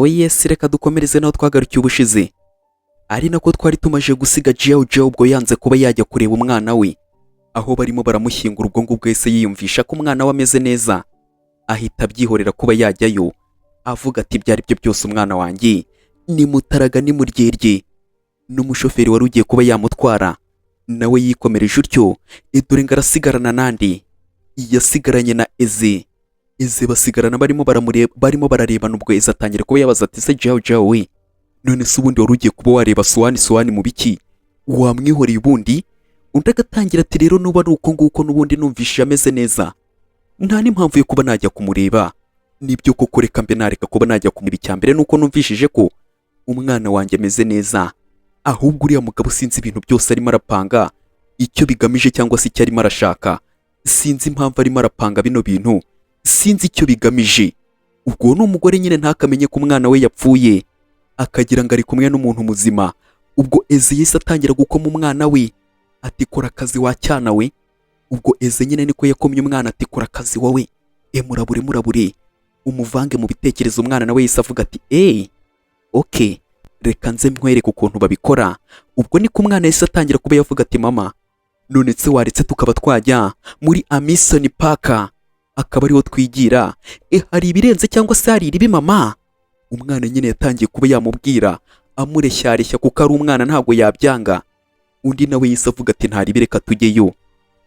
Oh yes, reka dukomereze naho twagarukiye ubushize, ari nako twari tumaze gusiga Jiao Jiao ubwo yanze kuba yajya kureba umwana we aho barimo baramushyingura. Ubwo ngubwo yahise yiyumvisha ko umwana we ameze neza, ahita abyihorera kuba yajyayo, avuga ati: "Ibyo ari byo byose umwana wanjye ni mutaraga ni muryerye." N'umushoferi wari ugiye kuba yamutwara nawe yikomereje utyo. Dore ngo arasigarana nandi, yasigaranye na Eze. Eze basigarana barimo baramureba, barimo bararebana. Ubwo Eze atangira kuba yabaza ati: "Se Jiao Jiao we, none se ubundi wari ugiye kuba wareba Suwani Suwani mu biki? Wamwihoreye ubundi?" Undi agatangira ati: "Rero nuba ari uko nguko, n'ubundi numvishije ameze neza, nta n'impamvu yo kuba najya kumureba. Nibyo koko, reka mbe nareka kuba najya kumureba. Icya mbere nuko numvishije ko umwana wanjye ameze neza. Ahubwo uriya mugabo sinzi ibintu byose arimo arapanga icyo bigamije cyangwa se icyo arimo arashaka. Sinzi impamvu arimo arapanga bino bintu, sinzi icyo bigamije." Ubwo ni umugore nyine ntakamenye ko umwana we yapfuye, akagira ngo ari kumwe n'umuntu muzima. Ubwo Eze yahise atangira gukoma umwana we ati: "Kora akazi wa cyana we." Ubwo Eze nyine niko yakomye umwana ati: "Kora akazi wowe, e murabure murabure umuvange mu bitekerezo." Umwana nawe yahise avuga ati: "Eee, okay, reka nze nkwereke ukuntu babikora." Ubwo niko umwana yahise atangira kuba yavuga ati: "Mama, none se waretse tukaba twajya muri Amusement Park, akaba ariho twigira? E, hari ibirenze cyangwa se hari iribi, mama?" Umwana nyine yatangiye kuba yamubwira amureshyareshya, kuko ari umwana ntabwo yabyanga. Undi nawe yahise avuga ati: "Ntaribi, reka tujyeyo,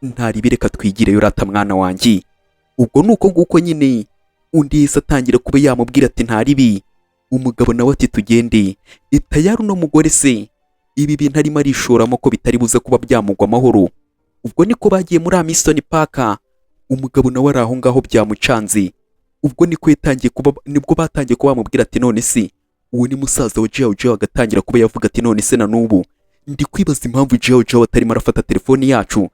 ntaribi, reka twigireyo rata mwana wanjye." Ubwo ni uko nguko nyine undi yahise atangira kuba yamubwira ati: "Ntaribi." Umugabo nawe ati: "Tugende itayari." Uno mugore se ibi bintu arimo arishoramo ko bitari buze kuba byamugwa amahoro? Ubwo niko bagiye muri Amusement Park. Umugabo nawe ari aho ngaho byamucanze. Ubwo niko yatangiye kuba, nibwo batangiye kuba bamubwira ati: "None se uwo ni musaza wa Jiao Jiao?" Agatangira kuba yavuga ati: "None se na n'ubu ndi kwibaza impamvu Jiao Jiao atarimo arafata telefoni yacu.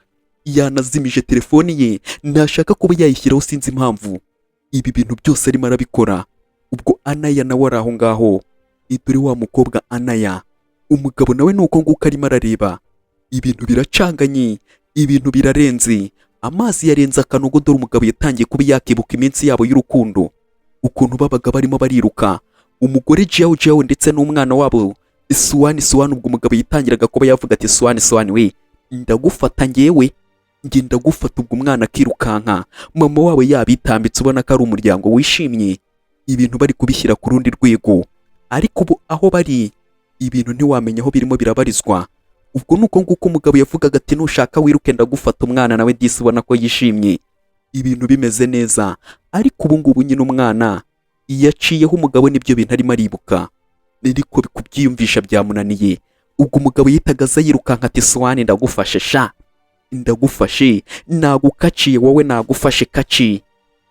Yanazimije telefoni ye, ntashaka kuba yayishyiraho, sinzi impamvu ibi bintu byose arimo arabikora." Ubwo Anaya nawe ari aho ngaho, dore wa mukobwa Anaya. Umugabo nawe ni uko nguko arimo arareba, ibintu biracanganye, ibintu birarenze, amazi yarenze akanogo. Dore umugabo yatangiye kuba yakibuka iminsi yabo y'urukundo, ukuntu babaga barimo bariruka, umugore Jiao Jiao ndetse n'umwana wabo Suwani Suwani. Ubwo umugabo yitangiraga kuba yavuga ati: "Suwani Suwani we, ndagufata ngewe, njye ndagufata." Ubwo umwana akirukanka, mama wabo yabitambitse, ubona ko ari umuryango wishimye, ibintu bari kubishyira ku rundi rwego. Ariko ubu aho bari ibintu ntiwamenya aho birimo birabarizwa. Ubwo ni uko nguko umugabo yavugaga ati: "Nushaka wiruke, ndagufata." Umwana nawe disi ubona ko yishimye, ibintu bimeze neza. Ariko ubu ngubu nyine umwana iyo aciyeho, umugabo nibyo bintu arimo aribuka, ariko kubyiyumvisha byamunaniye. Ubwo umugabo yitaga aza yirukanka ati: "Suwani, ndagufashe sha, ndagufashe, nagukaciye wowe, nagufashe kaci."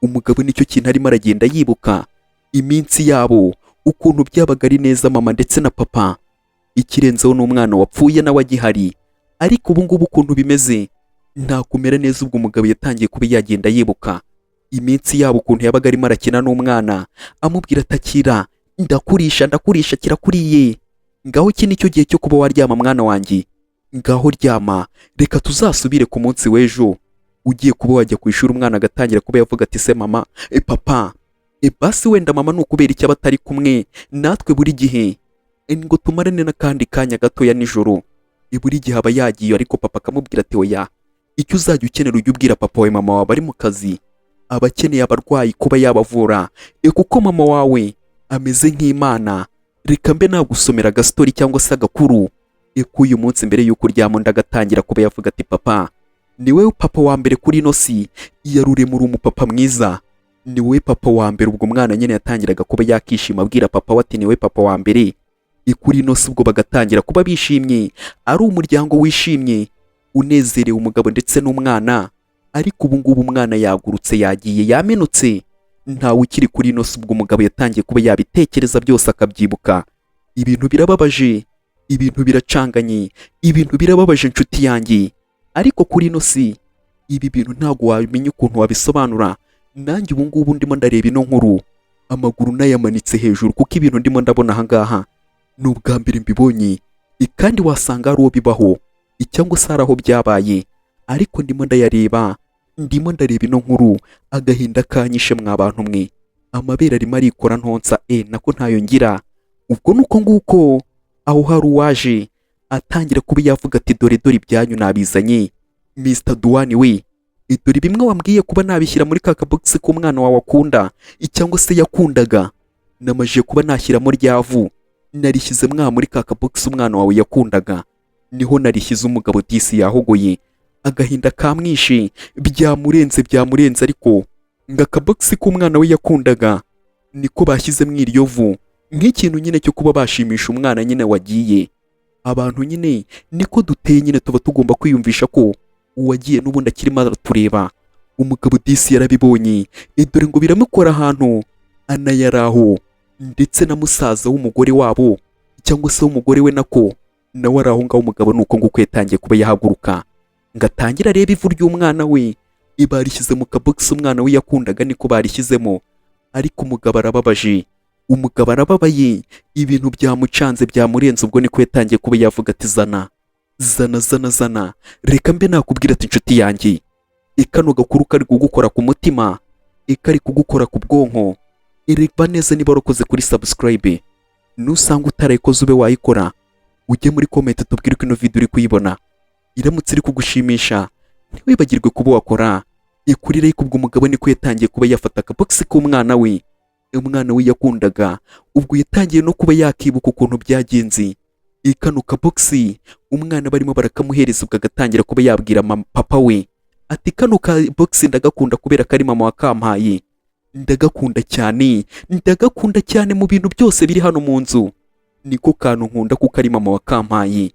Umugabo nicyo kintu arimo aragenda yibuka, iminsi yabo ukuntu byabaga ari neza, mama ndetse na papa, ikirenzeho n'umwana wapfuye nawe agihari. Ariko ubu ngubu ukuntu bimeze nta kumera neza. Ubwo umugabo yatangiye kuba yagenda yibuka iminsi yabo, ukuntu yabaga arimo arakina n'umwana, amubwira atakira: "Ndakurisha, ndakurisha, kirakuriye. Ngaho iki nicyo gihe cyo kuba waryama mwana wanjye, ngaho ryama, reka tuzasubire ku munsi w'ejo ugiye kuba wajya ku ishuri." Umwana agatangira kuba yavuga ati: "Se mama, e papa, e basi wenda mama ni ukubera icyo aba atari kumwe natwe buri gihe, ngo tumarane n'akandi kanya gatoya nijoro? E, buri gihe aba yagiye." Ariko papa akamubwira ati: "Oya, icyo uzajya ukenera ujye ubwira papa wawe. Mama wawe ari mu kazi, aba akeneye abarwayi kuba yabavura, e kuko mama wawe ameze nk'Imana. Reka mbe nagusomera agasitori cyangwa se agakuru e k'uyu munsi mbere y'uko uryama." Undi agatangira kuba yavuga ati: "Papa, ni wowe papa wa mbere kuri ino si yarurema, uri umupapa mwiza, ni wowe papa wa mbere." Ubwo umwana nyine yatangiraga kuba yakishima, abwira papa we ati: "Ni wowe papa wa mbere kuri ino si." Ubwo bagatangira kuba bishimye, ari umuryango wishimye unezerewe, umugabo ndetse n'umwana. Ariko ubu ngubu umwana yagurutse, yagiye, yamenutse, ntawe ukiri kuri ino si. Ubwo umugabo yatangiye kuba yabitekereza byose akabyibuka. Ibintu birababaje, ibintu biracanganye, ibintu birababaje inshuti yanjye. Ariko kuri ino si ibi bintu ntabwo wamenya ukuntu wabisobanura. Nanjye ubu ngubu ndimo ndareba ino nkuru, amaguru nayamanitse hejuru, kuko ibintu ndimo ndabona ahangaha ni ubwa mbere mbibonye. Kandi wasanga hari uwo bibaho cyangwa se hari aho byabaye. Ariko ndimo ndayareba, ndimo ndareba ino nkuru, agahinda kanyishe mwa bantu mwe. Amabere arimo arikora ntonsa, nako ntayo ngira. Ubwo nuko nguko aho hari uwaje atangira kuba yavuga ati: "Dore, dore ibyanyu nabizanye, Mr Duwani we. Dore bimwe wambwiye kuba nabishyira muri ka kabogisi k'umwana wawe akunda, cyangwa se yakundaga. Namajije kuba nashyiramo ryavu, narishyize mwa muri ka kabogisi umwana wawe yakundaga, niho narishyize." Umugabo disi yahogoye, agahinda kamwishe, byamurenze, byamurenze. Ariko ngo akabogisi k'umwana we yakundaga niko bashyizemo iryo vu, nk'ikintu nyine cyo kuba bashimisha umwana nyine wagiye. Abantu nyine niko duteye nyine, tuba tugomba kwiyumvisha ko uwagiye n'ubundi akirimo aratureba. Umugabo disi yarabibonye, dore ngo biramukora ahantu anayari aho, ndetse na musaza w'umugore wabo, cyangwa se w'umugore we nako, nawe ari aho ngaho. Umugabo ni uko nguko yatangiye kuba yahaguruka ngo atangire arebe ivu ry'umwana we. Barishyize mu kabogisi umwana we yakundaga, niko barishyizemo. Ariko umugabo arababaje, umugabo arababaye, ibintu byamucanze, byamurenze. Ubwo niko yatangiye kuba yavuga ati: "Zana, zana, zana, zana, reka mbe nakubwira." Ati: "Inshuti yanjye, kano gakuru kari kugukora ku mutima, kari kugukora ku bwonko. Reba neza niba warakoze kuri subscribe. Nusanga utarayikoze, ube wayikora, ujye muri comment tubwire ko ino video uri kuyibona iramutse iri kugushimisha, ntiwibagirwe kuba wakora ikurire." Ubwo umugabo niko yatangiye kuba yafata akabogisi k'umwana we, umwana we yakundaga. Ubwo yatangiye no kuba yakibuka ukuntu byagenze, kano kabogisi umwana barimo barakamuhereza. Ubwo agatangira kuba yabwira papa we ati: "Kano kabogisi ndagakunda kubera ko ari mama wakampaye. Ndagakunda cyane, ndagakunda cyane. Mu bintu byose biri hano mu nzu, niko kantu nkunda kuko ari mama wakampaye."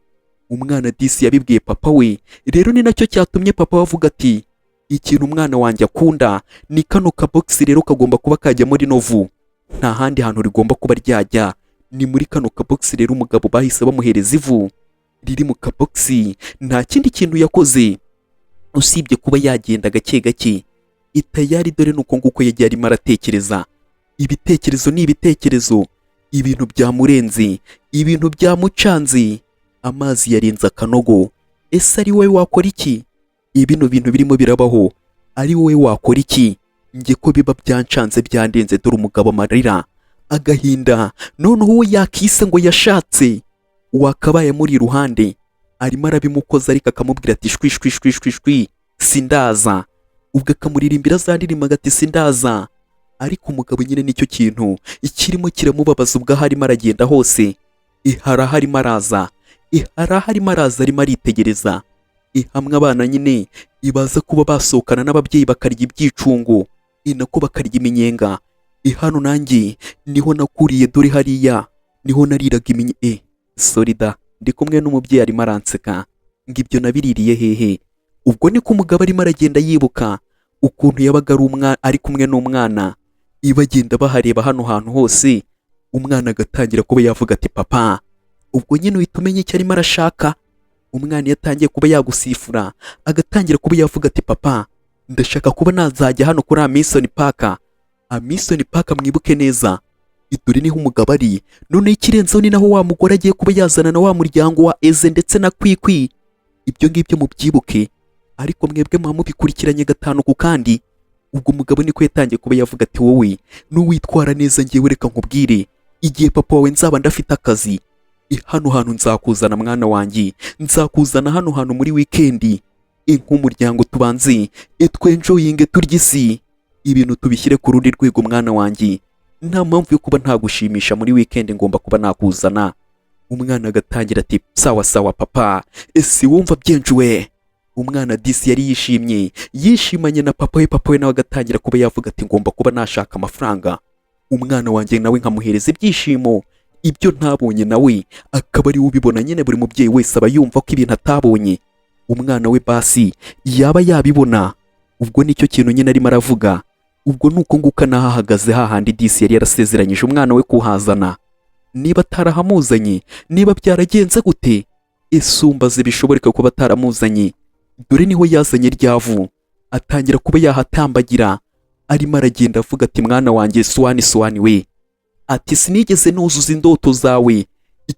Umwana disi yabibwiye papa we. Rero ni nacyo cyatumye papa we avuga ati: "Ikintu umwana wanjye akunda ni kano kabogisi, rero kagomba kuba kajya muri novu, nta handi hantu rigomba kuba ryajya, ni muri kano kabogisi." Rero umugabo bahise bamuhereza ivu riri mu kabogisi. Nta kindi kintu yakoze usibye kuba yagenda gake gake itayari. Dore nuko nguko yagiye arimo aratekereza, ibitekerezo ni ibitekerezo, ibintu byamurenze, ibintu byamucanze, amazi yarenze akanogo. Ese ari wowe wakora iki? Bino bintu birimo birabaho, ari wowe wakora iki? Njye ko biba byancanze, byandenze. Dore umugabo amarira, agahinda. Noneho uwo yakise ngo yashatse wakabaye muri iruhande arimo arabimukoza, ariko akamubwira ati: "Shwi, shwi, shwi, shwi, shwi, sindaza." Ubwo akamuririmbira za ndirimbo ati: "Sindaza." Ariko umugabo nyine nicyo kintu ikirimo kiramubabaza. Ubwo aho arimo aragenda hose, hari aho arimo araza, hari aho arimo araza, arimo aritegereza hamwe abana nyine ibaza kuba basohokana n'ababyeyi bakarya ibyicungo, nako bakarya iminyenga. Hano nanjye niho nakuriye, dore hariya niho nariraga iminye. Sorida, ndi kumwe n'umubyeyi arimo aranseka ngo ibyo nabiririye hehe? Ubwo niko umugabo arimo aragenda yibuka ukuntu yabaga ari umwana, ari kumwe n'umwana, ibagenda bahareba hano hantu hose. Umwana agatangira kuba yavuga ati: "Papa." Ubwo nyine uhita umenya icyo arimo arashaka. Umwana iyo atangiye kuba yagusifura, agatangira kuba yavuga ati: "Papa, ndashaka kuba nazajya hano kuri Amison Park." Amison Park, mwibuke neza, dore niho umugabo ari. Noneho ikirenzeho ni naho wa mugore agiye kuba yazana na wa muryango wa Eze ndetse na Kwikwi. Ibyo ngibyo mubyibuke, ariko mwebwe muba mubikurikiranye gatanu ku kandi. Ubwo umugabo niko yatangiye kuba yavuga ati: "Wowe nuwitwara neza, ngewe reka nkubwire, igihe papa wawe nzaba ndafite akazi, hano hantu nzakuzana, mwana wanjye, nzakuzana hano hantu muri weekend, nk'umuryango tubanze twenjoyinge, turye isi, ibintu tubishyire ku rundi rwego. Mwana wanjye, nta mpamvu yo kuba ntagushimisha muri weekend, ngomba kuba nakuzana." Umwana agatangira ati: "Sawa, sawa papa, ese wumva byenjuwe." Umwana disi yari yishimye, yishimanye na papa we. Papa we nawe agatangira kuba yavuga ati: "Ngomba kuba nashaka amafaranga, umwana wanjye nawe nkamuhereza ibyishimo, ibyo ntabonye nawe akaba ari we ubibona." Nyine buri mubyeyi wese aba yumva ko ibintu atabonye umwana we basi yaba yabibona. Ubwo nicyo kintu nyine arimo aravuga. Ubwo ni uko nguko anahahagaze hahandi disi yari yarasezeranyije umwana we kuhazana. Niba atarahamuzanye, niba byaragenze gute, isumbaze bishoboreka kuba ataramuzanye. Dore niho yazanye ryavu, atangira kuba yahatambagira, arimo aragenda avuga ati: "Mwana wanjye Suwani, Suwani we," ati: "sinigeze nuzuza indoto zawe,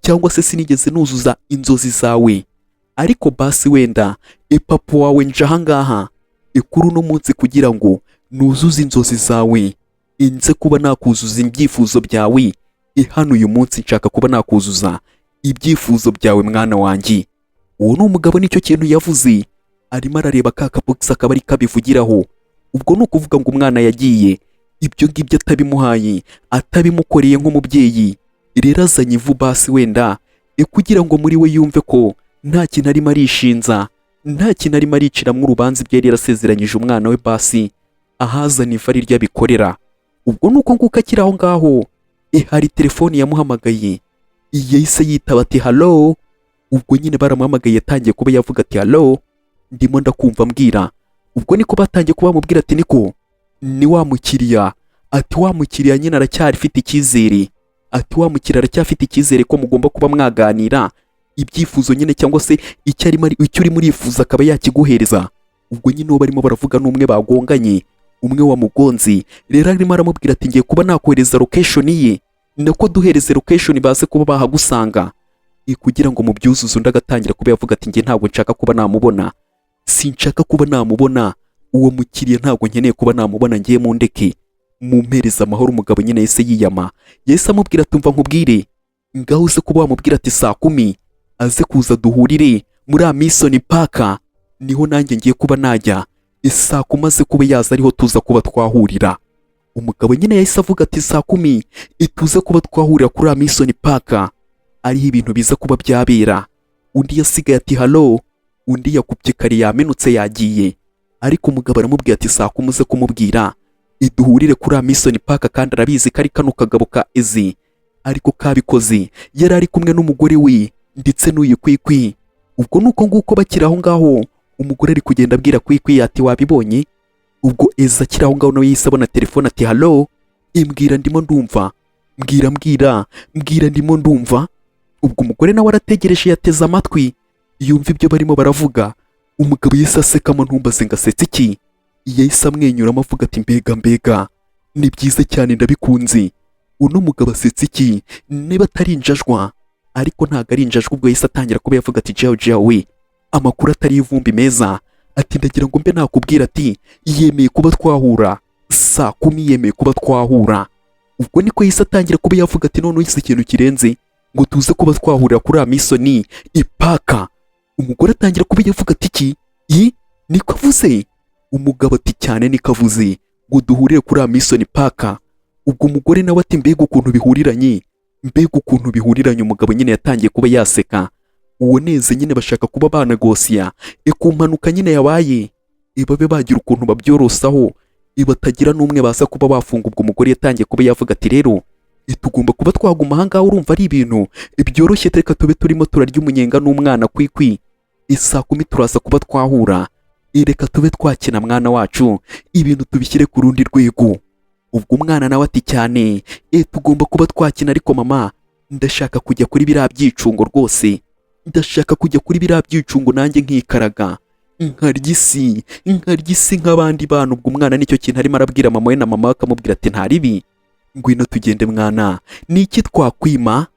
cyangwa se sinigeze nuzuza inzozi zawe, ariko basi wenda ipapa wawe nje ahangaha ikuru uno munsi kugira ngo nuzuze inzozi zawe." Inze kuba nakuzuza ibyifuzo byawe. Hano uyu munsi nshaka kuba nakuzuza ibyifuzo byawe, mwana wanjye. Uwo ni umugabo, nicyo kintu yavuze, arimo arareba ka kabogisi akaba ari kabivugiraho. Ubwo ni ukuvuga ngo umwana yagiye ibyo ngibyo atabimuhaye, atabimukoreye nk'umubyeyi. Rero azanye ivu basi wenda kugira ngo muri we yumve ko nta kintu arimo arishinza, nta kintu arimo ariciramo urubanza, ibyo yari yarasezeranyije umwana we, basi ahazana ivu ari ryo abikorera. Ubwo ni uko nguko akiri aho ngaho, hari telefoni yamuhamagaye, yahise yitaba ati: "Hello." Ubwo nyine baramuhamagaye, yatangiye kuba yavuga ati: "Hello, ndimo ndakumva, mbwira." Ubwo niko batangiye kuba bamubwira ati: "Niko ni wa mukiriya." Ati: "Wa mukiriya nyine aracyari afite icyizere." Ati: "Wa mukiriya aracyafite icyizere ko mugomba kuba mwaganira ibyifuzo nyine, cyangwa se icyo arimo icyo urimo urifuza akaba yakiguhereza." Ubwo nyine uwo barimo baravuga n'umwe bagonganye, umwe wamugonze. Rero arimo aramubwira ati: "Ngiye kuba nakohereza location ye, nako duhereze location baze kuba bahagusanga kugira ngo mubyuzuze." Undi agatangira kuba yavuga ati: "Njye ntabwo nshaka kuba namubona, sinshaka kuba namubona uwo mukiriya, ntabwo nkeneye kuba namubona, ngiye mundeke, mumpereza amahoro." Umugabo nyine yahise yiyama, yahise amubwira ati: "Umva nkubwire, ngaho uze kuba wamubwira ati saa 10 aze kuza duhurire muri Amisoni Park, niho nanjye ngiye kuba najya saa 10, aze kuba yaza ariho tuza kuba twahurira." Umugabo nyine yahise avuga ati: "Saa 10 ituze kuba twahurira kuri Amisoni Park, ariho ibintu biza kuba byabera." Undi yasigaye ati: "Hello." Undi yakubye kare, yamenutse, yagiye, ariko umugabo aramubwira ati: "Saa 10 uze kumubwira iduhurire kuri Amisoni Park." Kandi arabizi ko ari kano kagabo ka Ezi ariko kabikoze, yari ari kumwe n'umugore we ndetse n'uyu Kwikwi. Ubwo ni uko nguko bakiri aho ngaho, umugore ari kugenda abwira Kwikwi ati: "Wabibonye?" Ubwo Eza akiri aho ngaho nawe yahise abona telefone, ati: "Hello, imbwira, ndimo ndumva, mbwira, mbwira, mbwira, ndimo ndumva." Ubwo umugore nawe arategereje, yateze amatwi yumva ibyo barimo baravuga. Umugabo yahise asekamo, ntumbaze ngo asetse iki. Yahise amwenyuramo avuga ati: "Mbega mbega, ni byiza cyane, ndabikunze." Uno mugabo asetse iki niba atari injajwa? Ariko ntabwo ari injajwa. Ubwo yahise atangira kuba yavuga ati: "Jawe jawe, amakuru atari ivumbi meza." Ati: "Ndagira ngo mbe nakubwira ati yemeye kuba twahura saa 10, yemeye kuba twahura." Ubwo niko yahise atangira kuba yavuga ati: "Noneho iki ikintu kirenze ngo tuze kuba twahurira kuri Amisoni Park." Umugore atangira kuba yavuga ati: "Iki yi niko avuze?" Umugabo ati: "Cyane, niko avuze ngo duhurire kuri Amisoni Park." Ubwo umugore nawe ati: "Mbega ukuntu bihuriranye, mbega ukuntu bihuriranye." Umugabo nyine yatangiye kuba yaseka. Uwo neze nyine bashaka kuba banagosiya ku mpanuka nyine yabaye, babe bagira ukuntu babyorosaho, batagira n'umwe baza kuba bafunga. Ubwo umugore yatangiye kuba yavuga ati: "Rero tugomba kuba twaguma ahangaha, urumva ari ibintu byoroshye, reka tube turimo turarya umunyenga n'umwana Kwikwi, saa 10 turaza kuba twahura, reka tube twakina mwana wacu, ibintu tubishyire ku rundi rwego." Ubwo umwana nawe ati: "Cyane, tugomba kuba twakina, ariko mama ndashaka kujya kuri biriya byicungo rwose, ndashaka kujya kuri biriya byicungo nanjye nkikaraga, nkarya isi, nkarya isi nk'abandi bana." Ubwo umwana nicyo kintu arimo arabwira mama we, na mama we akamubwira ati: "Nta ribi, ngwino tugende mwana, ni iki twakwima?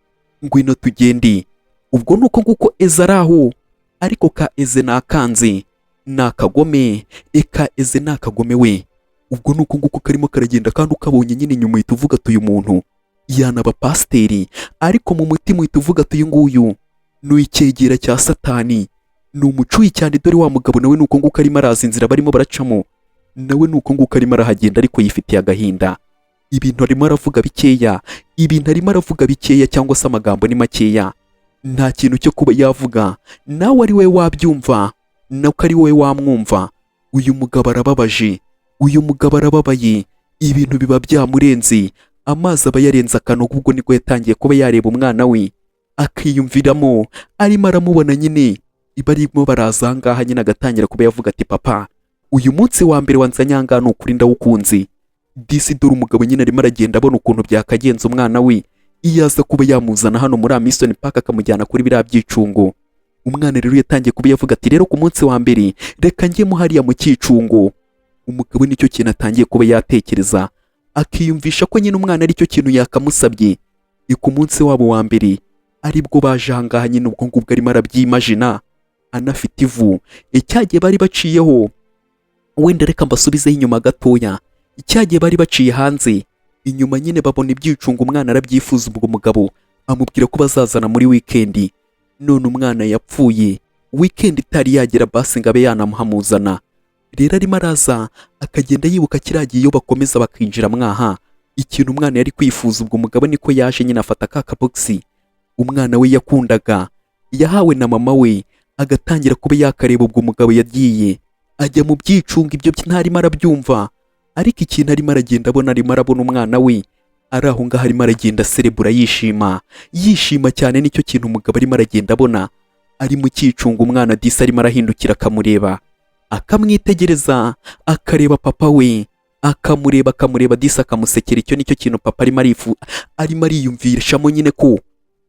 Ngwino tugende." Ubwo ni uko nguko Eze ari aho, ariko ka Eze nakanze ni akagome, eka Eze ni akagome we. Ubwo ni uko nguko karimo karagenda, kandi ukabonye nyine inyuma uhita uvuga ati: "Uyu muntu yanaba pasiteri," ariko mu mutima uhita uvuga ati: "Uyu nguyu ni icyegera cya Satani, ni umucuyi cyane." Dore wa mugabo nawe ni uko nguko arimo araza, inzira barimo baracamo nawe ni uko nguko arimo arahagenda, ariko yifitiye agahinda. Ibintu arimo aravuga bikeya, ibintu arimo aravuga bikeya, cyangwa se amagambo ni makeya, nta kintu cyo kuba yavuga. Nawe ari we wabyumva, nako ari wowe wamwumva. Uyu mugabo arababaje, uyu mugabo arababaye, ibintu biba byamurenze, amazi aba yarenze akanogo. Ubwo nibwo yatangiye kuba yareba umwana we, akiyumviramo arimo aramubona nyine barimo baraza aha ngaha nyine, agatangira kuba yavuga ati: "Papa, uyu munsi wa mbere wanzanye aha ngaha ni ukuri ndawukunze disi." Dore umugabo nyine arimo aragenda abona ukuntu byakagenza umwana we iyo aza kuba yamuzana hano muri Amisoni Park, akamujyana kuri biriya byicungo. Umwana rero yatangiye kuba yavuga ati: "Rero ku munsi wa mbere reka njyemo hariya mu cyicungo." Umugabo nicyo kintu atangiye kuba yatekereza, akiyumvisha ko nyine umwana aricyo kintu yakamusabye ku munsi wabo wa mbere, aribwo baje aha ngaha nyine. Ubwo ngubwo arimo arabyimajina anafite ivu icyagiye bari baciyeho. Wenda reka mbasubizeho inyuma gatoya, icyagiye bari baciye hanze. Inyuma nyine babona ibyicungo, umwana arabyifuza. Ubwo umugabo amubwira ko bazazana muri weekend. None umwana yapfuye weekend itari yagera, basi ngo abe yanamuhamuzana. Rero arimo araza akagenda yibuka kiriya gihe iyo bakomeza bakinjira mwaha ikintu umwana yari kwifuza. Ubwo umugabo niko yaje nyine afata ka kabogisi umwana we yakundaga yahawe na mama we, agatangira kuba yakareba. Ubwo umugabo yagiye ajya mu byicungo, ibyo ntarimo arabyumva, ariko ikintu arimo aragenda abona, arimo arabona umwana we ari aho ngaho, arimo aragenda aserebura, yishima, yishima cyane. Nicyo kintu umugabo arimo aragenda abona ari mu cyicungo. Umwana disi arimo arahindukira akamureba, akamwitegereza, akareba papa we, akamureba, akamureba disi, akamusekera. Icyo nicyo kintu papa arimo arifu arimo ariyumvishamo nyine ko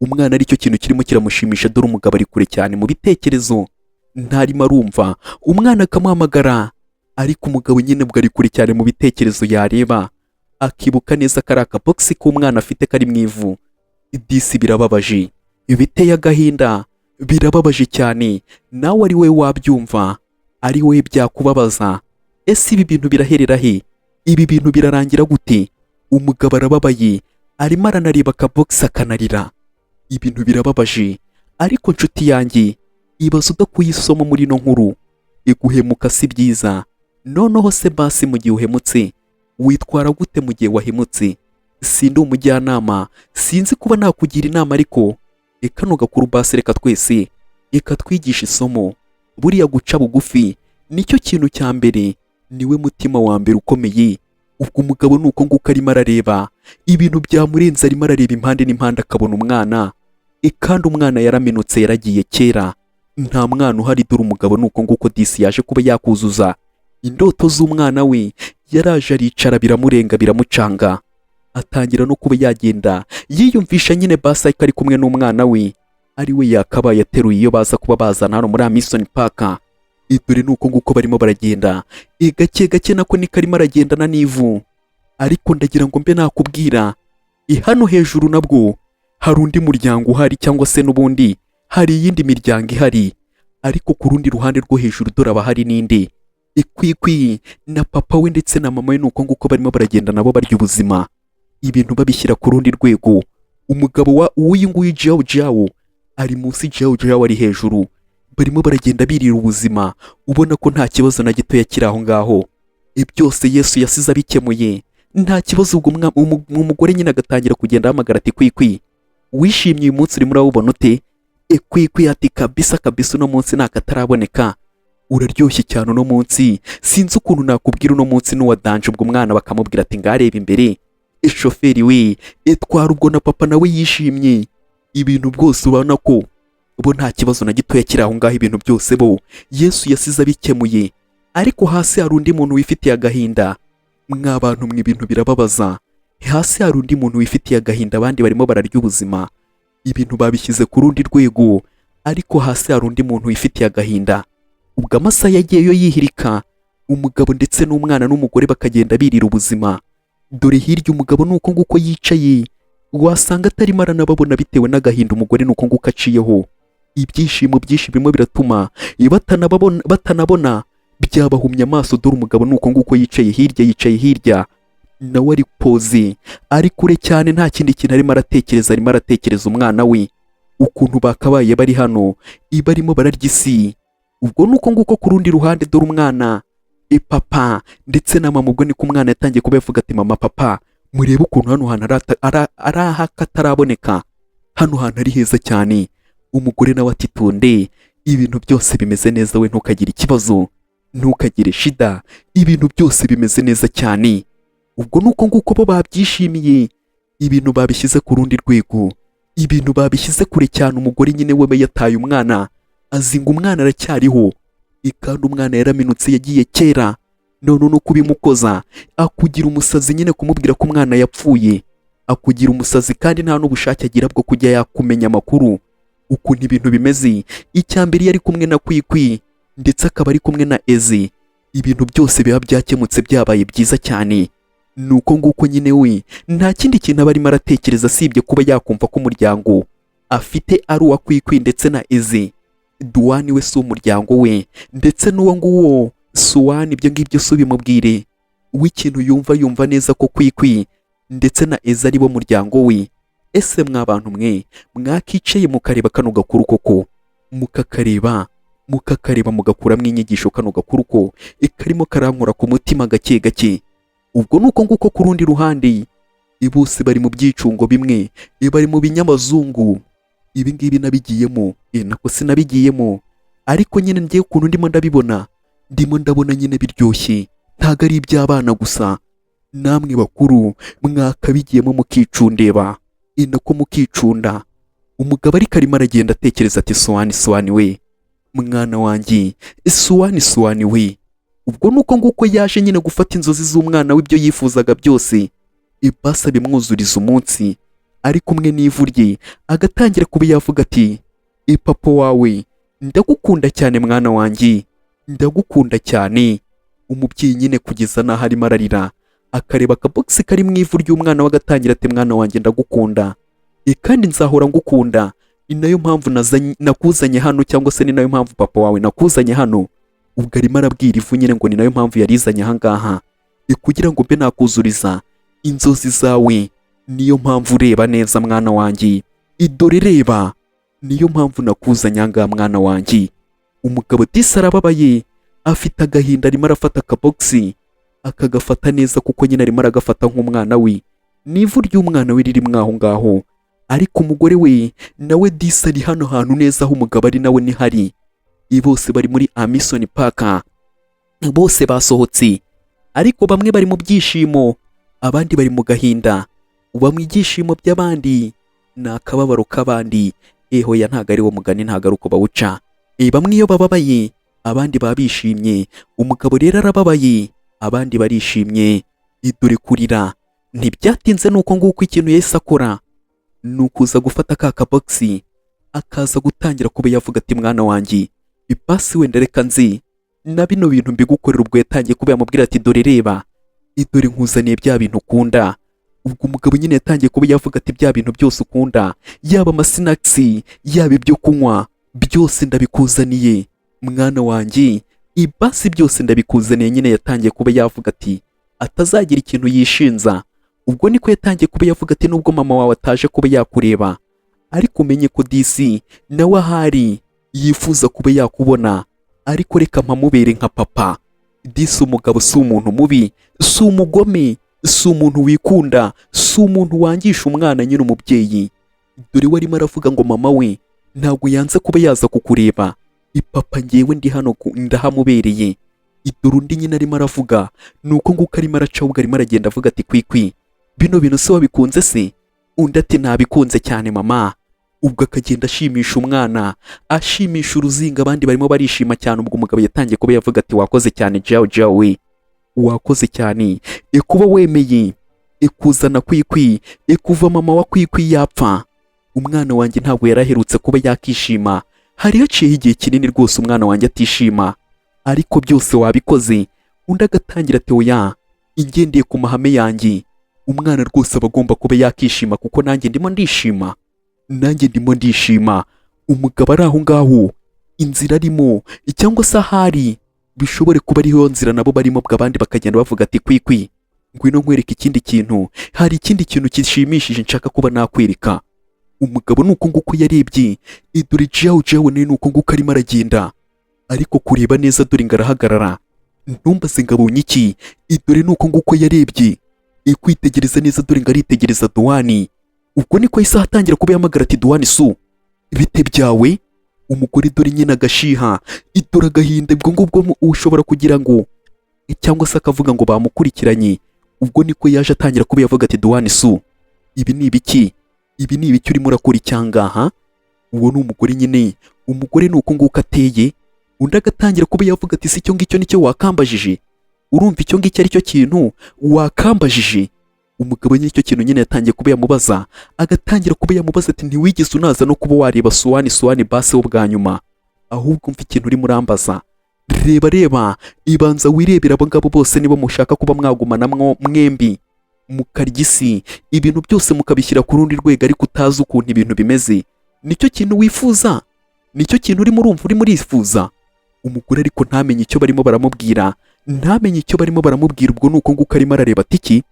umwana aricyo kintu kirimo kiramushimisha. Dore umugabo ari kure cyane mu bitekerezo, ntarimo arumva umwana akamuhamagara, ariko umugabo nyine ubwo ari kure cyane mu bitekerezo, yareba akibuka neza ko ari akabogisi k'umwana afite kari mu ivu. Disi birababaje, biteye agahinda, birababaje cyane. Nawe ari we wabyumva, ari we byakubabaza. Ese ibi bintu biraherera he? Ibi bintu birarangira gute? Umugabo arababaye, arimo aranareba akabogisi akanarira. Ibintu birababaje. Ariko nshuti yanjye, ibaze udakuye isomo muri ino nkuru. Iguhemuka si byiza. Noneho se basi mu gihe uhemutse witwara gute? Mu gihe wahemutse, sindi umujyanama, sinzi kuba nakugira inama, ariko kano gakuru basi reka twese reka twigishe isomo. Buriya guca bugufi nicyo kintu cya mbere, niwe mutima wa mbere ukomeye. Ubwo umugabo ni uko nguko arimo arareba, ibintu byamurenze, arimo arareba impande n'impande akabona umwana, kandi umwana yaramenutse, yaragiye kera, nta mwana uhari. Dore umugabo ni uko nguko disi yaje kuba yakuzuza indoto z'umwana we. Yaraje aricara, biramurenga, biramucanga, atangira no kuba yagenda yiyumvisha nyine basi ko ari kumwe n'umwana we, ari we yakabaye ateruye iyo baza kuba bazana hano muri Amison Park. Dore ni uko nguko barimo baragenda gake gake, nako niko arimo aragendana n'ivu. Ariko ndagira ngo mbe nakubwira, hano hejuru nabwo hari undi muryango uhari, cyangwa se n'ubundi hari iyindi miryango ihari, ariko ku rundi ruhande rwo hejuru dore aba hari n'indi Ikwikwi na papa we ndetse na mama we. Ni uko nguko barimo baragenda nabo barya ubuzima, ibintu babishyira ku rundi rwego. Umugabo wa uw'uyu nguyu Jiao Jiao ari munsi, Jiao Jiao ari hejuru, barimo baragenda birira ubuzima, ubona ko nta kibazo na gitoya kiri aho ngaho. Byose Yesu yasize abikemuye, nta kibazo. Ubwo umugore nyine agatangira kugenda ahamagara ati: "Kwikwi, wishimye uyu munsi? Urimo urawubona ute?" Kwikwi ati: "Kabisa kabisa, uno munsi ni akataraboneka, uraryoshye cyane uno munsi, sinzi ukuntu nakubwira, uno munsi n'uwa danger." Ubwo umwana bakamubwira ati: "Ngareba imbere, shoferi we etwara." Ubwo na papa nawe yishimye, ibintu bwose ubona ko bo nta kibazo na gitoya kiri aho ngaho, ibintu byose bo Yesu yasize abikemuye. Ariko hasi hari undi muntu wifitiye agahinda. Mwa bantu mwe, ibintu birababaza. Hasi hari undi muntu wifitiye agahinda. Abandi barimo bararya ubuzima, ibintu babishyize ku rundi rwego, ariko hasi hari undi muntu wifitiye agahinda. Ubwo amasaha yagiyeyo yihirika, umugabo ndetse n'umwana n'umugore bakagenda birira ubuzima. Dore hirya umugabo ni uko nguko yicaye, wasanga atarimo aranababona bitewe n'agahinda. Umugore ni uko nguko aciyeho, ibyishimo byinshi birimo biratuma batanabona, byabahumye amaso. Dore umugabo ni uko nguko yicaye hirya, yicaye hirya nawe ari poze, ari kure cyane, nta kindi kintu arimo aratekereza, arimo aratekereza umwana we, ukuntu bakabaye bari hano barimo bararya isi. Ubwo ni uko nguko ku rundi ruhande dore umwana, papa ndetse na mama. Ubwo niko umwana yatangiye kuba yavuga ati: "Mama, papa, murebe ukuntu hano hantu ari ah'akataraboneka, hano hantu ari heza cyane." Umugore nawe ati: "Tunde, ibintu byose bimeze neza, we ntukagire ikibazo, ntukagire shida, ibintu byose bimeze neza cyane." Ubwo ni uko nguko bo babyishimiye, ibintu babishyize ku rundi rwego, ibintu babishyize kure cyane. Umugore nyine we yataye umwana, azi ngo umwana aracyariho, kandi umwana yaraminutse, yagiye kera. None no kubimukoza akugira umusazi nyine, kumubwira ko umwana yapfuye akugira umusazi, kandi nta n'ubushake agira bwo kujya yakumenya amakuru ukuntu ibintu bimeze. Icya mbere, iyo ari kumwe na Kwikwi ndetse akaba ari kumwe na Ezi, ibintu byose biba byakemutse, byabaye byiza cyane. Ni uko nguko nyine we nta kindi kintu aba arimo aratekereza asibye kuba yakumva ko umuryango afite ari uwa Kwikwi ndetse na Ezi. Duwani we si umuryango we, ndetse n'uwo nguwo Suwani, ibyo ngibyo si ubimubwire. W'ikintu yumva, yumva neza ko Kwikwi ndetse na Eza ari bo muryango we. Ese mwa bantu mwe, mwakicaye mukareba kano gakuru koko, mukakareba, mukakareba, mugakuramo inyigisho? Kano gakuru ko karimo karankora ku mutima gake gake. Ubwo ni uko nguko. Ku rundi ruhande, bose bari mu byicungo bimwe, bari mu binyamazungu. Ibi ngibi nabigiyemo, nako sinabigiyemo, ariko nyine ngiye ukuntu ndimo ndabibona, ndimo ndabona nyine biryoshye. Ntabwo ari iby'abana gusa, namwe bakuru mwakabigiyemo mukicundeba, nako mukicunda. Umugabo ariko arimo aragenda atekereza ati: "Suwani, Suwani we, mwana wanjye, Suwani, Suwani we." Ubwo ni uko nguko yaje nyine gufata inzozi z'umwana we, ibyo yifuzaga byose, ibasa bimwuzuriza umunsi ari kumwe n'ivu rye, agatangira kuba yavuga ati: "Papa wawe ndagukunda cyane, mwana wanjye, ndagukunda cyane." Umubyeyi nyine kugeza n'aho arimo ararira, akareba akabogisi kari mu ivu ry'umwana we, agatangira ati: "Mwana wanjye, ndagukunda kandi nzahora ngukunda. Ni nayo mpamvu nakuzanye hano, cyangwa se ni nayo mpamvu papa wawe nakuzanye hano." Ubwo arimo arabwira ivu nyine ngo ni nayo mpamvu yarizanye ahangaha, kugira ngo mbe nakuzuriza inzozi zawe. "Niyo mpamvu ureba neza, mwana wanjye, idore reba, niyo mpamvu nakuzanye ahangaha, mwana wanjye." Umugabo disi arababaye, afite agahinda, arimo arafata akabogisi akagafata neza, kuko nyine arimo aragafata nk'umwana we, n'ivu ry'umwana we riri mwaho ngaho. Ariko umugore we nawe disi ari hano hantu neza aho umugabo ari, nawe nihari. Bose bari muri Amison Park, bose basohotse, ariko bamwe bari mu byishimo, abandi bari mu gahinda. Uba mu ibyishimo by'abandi ni akababaro k'abandi. Ehoya, ntabwo ari wo mugani, ntabwo ari uko bawuca. Bamwe iyo bababaye, abandi baba bishimye. Umugabo rero arababaye, abandi barishimye. Dore kurira ntibyatinze. Nuko nguko ikintu yahise akora ni ukuza gufata ka kabogisi, akaza gutangira kuba yavuga ati: "Mwana wanjye, ipasi wenda reka nzi na bino bintu mbigukorera." Ubwo yatangiye kuba yamubwira ati: "Dore reba, idore nkuzaniye bya bintu ukunda." Ubwo umugabo nyine yatangiye kuba yavuga ati: "Bya bintu byose ukunda, yaba amasnacks, yaba ibyo kunywa, byose ndabikuzaniye, mwana wanjye, ibasi byose ndabikuzaniye." Nyine yatangiye kuba yavuga ati atazagira ikintu yishinza. Ubwo niko yatangiye kuba yavuga ati: "Nubwo mama wawe ataje kuba yakureba, ariko umenye ko disi nawe ahari yifuza kuba yakubona, ariko reka mpamubere nka papa. Disi umugabo si umuntu mubi, si umugome, si umuntu wikunda, si umuntu wangisha umwana." Nyine umubyeyi dore we arimo aravuga ngo mama we ntabwo yanze kuba yaza kukureba, ipapa ngewe ndi hano ndahamubereye. Idore undi nyine arimo aravuga, ni uko nguko arimo araca, ahubwo arimo aragenda avuga ati: "Kwikwi, bino bintu se wabikunze se?" Undi ati: "Nabikunze cyane, mama." Ubwo akagenda ashimisha umwana, ashimisha uruzinga, abandi barimo barishima cyane. Ubwo umugabo yatangiye kuba yavuga ati: "Wakoze cyane, Jawo Jawo we, wakoze cyane kuba wemeye kuzana Kwikwi. Kuva mama wa Kwikwi yapfa, umwana wanjye ntabwo yaraherutse kuba yakishima. Hari haciyeho igihe kinini rwose umwana wanjye atishima, ariko byose wabikoze." Undi agatangira ati: "Oya, ingendeye ku mahame yanjye, umwana rwose aba agomba kuba yakishima, kuko nanjye ndimo ndishima, nanjye ndimo ndishima." Umugabo ari aho ngaho, inzira arimo cyangwa se ahari bishobore kuba ariyo nzira nabo barimo bwo. Abandi bakagenda bavuga ati: "Kwikwi, ngwino nkwereke ikindi kintu, hari ikindi kintu gishimishije nshaka kuba nakwereka." Umugabo ni uko nguko yarebye, dore Jawu Jawu nawe ni uko nguko arimo aragenda, ariko kureba neza dore ngo arahagarara. Ntumbaze ngo abonye iki. Dore ni uko nguko yarebye, kwitegereza neza dore ngo aritegereza Duwani. Ubwo niko yahise atangira kuba yahamagara ati: "Duwani su, bite byawe?" Umugore dore nyine agashiha, idore agahinda. Ubwo ngubwo ushobora kugira ngo cyangwa se akavuga ngo bamukurikiranye. Ubwo niko yaje atangira kuba yavuga ati: "Duwani su, ibi ni ibiki? Ibi ni ibiki urimo urakora icyangaha?" Uwo ni umugore nyine, umugore ni uko nguko ateye. Undi agatangira kuba yavuga ati: "Si icyo ngicyo nicyo wakambajije? Urumva icyo ngicyo ari cyo kintu wakambajije?" Umugabo nyine icyo kintu nyine yatangiye kuba yamubaza, agatangira kuba yamubaza ati: "Ntiwigeze unaza no kuba wareba Suwani, Suwani base wo bwa nyuma, ahubwo umva ikintu urimo urambaza. Reba, reba, ibanza wirebera abo ngabo bose nibo mushaka kuba mwagumanamwo mwembi, mukarya isi, ibintu byose mukabishyira ku rundi rwego, ariko utazi ukuntu ibintu bimeze. Nicyo kintu wifuza? Nicyo kintu urimo urumva urimo urifuza?" Umugore ariko ntamenye icyo barimo baramubwira, ntamenye icyo barimo baramubwira. Ubwo ni uko nguko arimo arareba ati: "Iki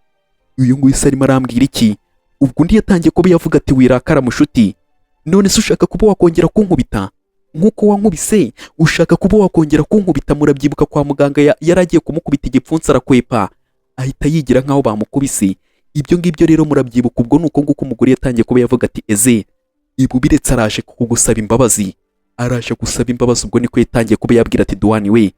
Uyu nguyu se arimo arambwira iki? Ubwo undi yatangiye kuba yavuga ati: "Wirakara mushuti. None se ushaka kuba wakongera kunkubita nk'uko wankubise? Ushaka kuba wakongera kunkubita?" Murabyibuka kwa muganga yari agiye kumukubita igipfunsi, arakwepa, ahita yigira nk'aho bamukubise. Ibyo ngibyo rero murabyibuka. Ubwo ni uko nguko umugore yatangiye kuba yavuga ati: "Eze ibu biretse, araje kugusaba imbabazi, araje gusaba imbabazi." Ubwo niko yatangiye kuba yabwira ati: "Duwani we,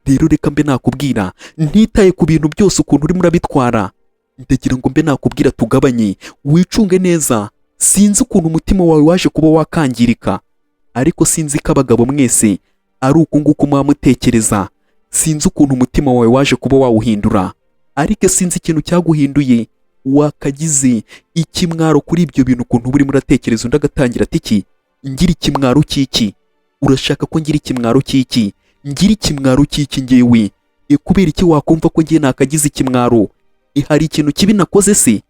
rero reka mbe nakubwira, ntitaye ku bintu byose ukuntu urimo urabitwara, ndagira ngo mbe nakubwira tugabanye, wicunge neza. Sinzi ukuntu umutima wawe waje kuba wakangirika, ariko sinzi ko abagabo mwese ari uku nguku muba mutekereza. Sinzi ukuntu umutima wawe waje kuba wawuhindura, ariko sinzi ikintu cyaguhinduye, wakagize ikimwaro kuri ibyo bintu ukuntu uba urimo uratekereza." Undi agatangira ati: "Iki ngira ikimwaro cy'iki? Urashaka ko ngira ikimwaro cy'iki? Ngira ikimwaro cy'iki ngewe? Kubera iki wakumva ko ngiye nakagize ikimwaro? Hari ikintu kibi nakoze se?"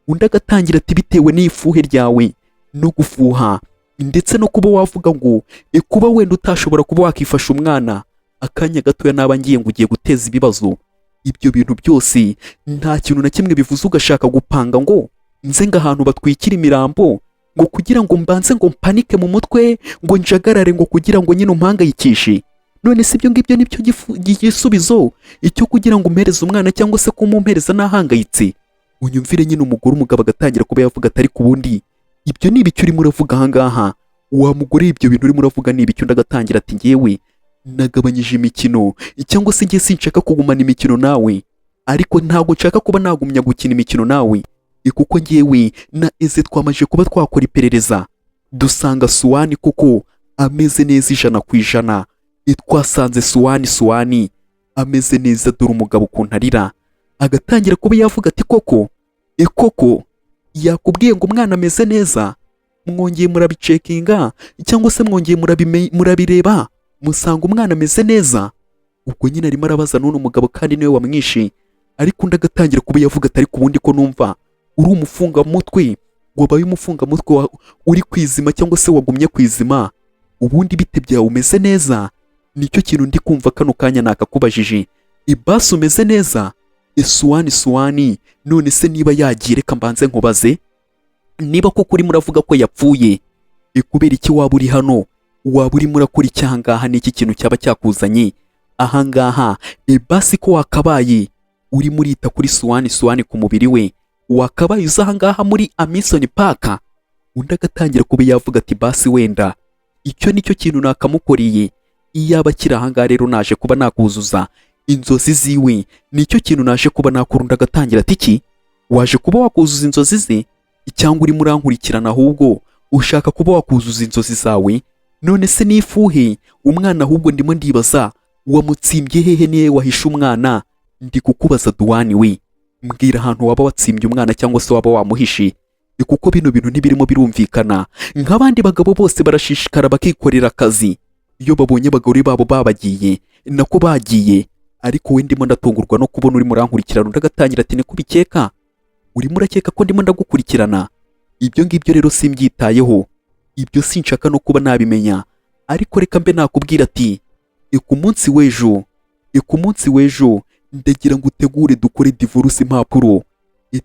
Undi agatangira ati: "Bitewe n'ifuhe ryawe no gufuha, ndetse no kuba wavuga ngo kuba wenda utashobora kuba wakifasha umwana akanya gatoya, naba ngiye ngo ugiye guteza ibibazo. Ibyo bintu byose nta kintu na kimwe bivuze, ugashaka gupanga ngo nze ngo ahantu batwikira imirambo, ngo kugira ngo mbanze ngo mpanike mu mutwe, ngo njagarare, ngo kugira ngo nyine umpangayikishe. None se ibyo ngibyo nibyo gisubizo icyo kugira ngo umpereze umwana, cyangwa se kumumpereza nahangayitse?" Unyumvire nyine umugore. Umugabo agatangira kuba yavuga atari ku bundi: "Ibyo ni ibiki urimo uravuga ahangaha wa mugore? Ibyo bintu urimo uravuga ni ibiki?" Undi agatangira ati: "Ngewe nagabanyije imikino, cyangwa se ngiye sinshaka kugumana imikino nawe, ariko ntabwo nshaka kuba nagumya gukina imikino nawe, kuko ngewe na Eze twamaze kuba twakora iperereza, dusanga Suwani kuko ameze neza 100%. Twasanze Suwani ameze neza." Dore umugabo ukuntu arira, agatangira kuba yavuga ati: "Koko koko yakubwiye ngo umwana ameze neza? Mwongeye murabicekinga, cyangwa se mwongeye murabireba, musanga umwana ameze neza?" Ubwo nyine arimo arabaza n'uno mugabo, kandi niwe wamwishe. Ariko undi agatangira kuba yavuga ati: "Ariko ubundi ko numva uri umufungamutwe, wabaye umufungamutwe uri kwizima, cyangwa se wagumye kwizima, ubundi bite byawe? Umeze neza? Nicyo kintu ndi kumva kano kanya nakakubajije. Ibasi umeze neza? Suwani, Suwani, none se niba yagiye, reka mbanze nkubaze, niba koko urimo uravuga ko yapfuye, kubera iki waba uri hano? Waba urimo urakora iki ahangaha? Ni iki kintu cyaba cyakuzanye ahangaha? Basi ko wakabaye urimo urita kuri Suwani, Suwani ku mubiri we, wakabaye uza ahangaha muri Amisoni Paka." Undi agatangira kuba yavuga ati: "Basi wenda icyo nicyo kintu nakamukoreye iyaba akiri ahangaha. Rero naje kuba nakuzuza inzozi ziwe, nicyo kintu naje kuba nakora." Undi agatangira ati: "Iki waje kuba wakuzuza inzozi ze, cyangwa urimo urankurikirana ahubwo ushaka kuba wakuzuza inzozi zawe? None se nifuhe umwana ahubwo ndimo ndibaza, wamutsimbye hehe? Niwe wahishe umwana? Ndi kukubaza Duwani we, mbwira ahantu waba watsimbye umwana cyangwa se waba wamuhishe, kuko bino bintu ntibirimo birumvikana." Nk'abandi bagabo bose barashishikara bakikorera akazi iyo babonye abagore babo babagiye, nako bagiye, ariko we ndimo ndatungurwa no kubona urimo urankurikirana. Undi agatangira ati: "Niko ubikeka? Urimo urakeka ko ndimo ndagukurikirana? Ibyo ngibyo rero simbyitayeho, ibyo sinshaka no kuba nabimenya, ariko reka mbe nakubwira ati ku munsi w'ejo ndagira ngo utegure dukore divorce, impapuro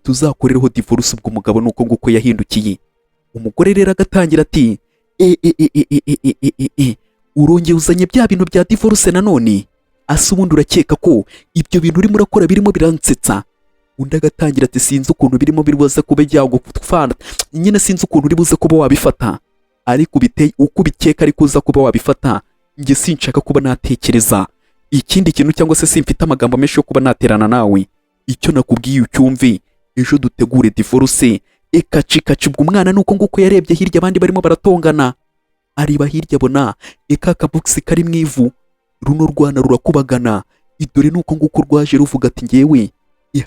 tuzakorereho divorce." Ubwo umugabo nuko nguko yahindukiye. Umugore rero agatangira ati: "E e e e e e e e e e, urongeye uzanye bya bintu bya divorce nanone? Ase ubundi urakeka ko ibyo bintu urimo urakora birimo biransetsa?" Undi agatangira ati: "Sinzi ukuntu birimo biribuze kuba byagutwara nyine, sinzi ukuntu uri buze kuba wabifata, ariko uko ubikeka ariko uza kuba wabifata, njye sinshaka kuba natekereza ikindi kintu, cyangwa se simfite amagambo menshi yo kuba naterana nawe. Icyo nakubwiye ucyumve, ejo dutegure divorce." Ekaci kaci. Ubwo umwana nuko nguko yarebye hirya, abandi barimo baratongana, areba hirya abona eka kabogisi kari mu ivu, runo rwana rurakubagana. Idore nuko nguko rwaje ruvuga ati: "Ngewe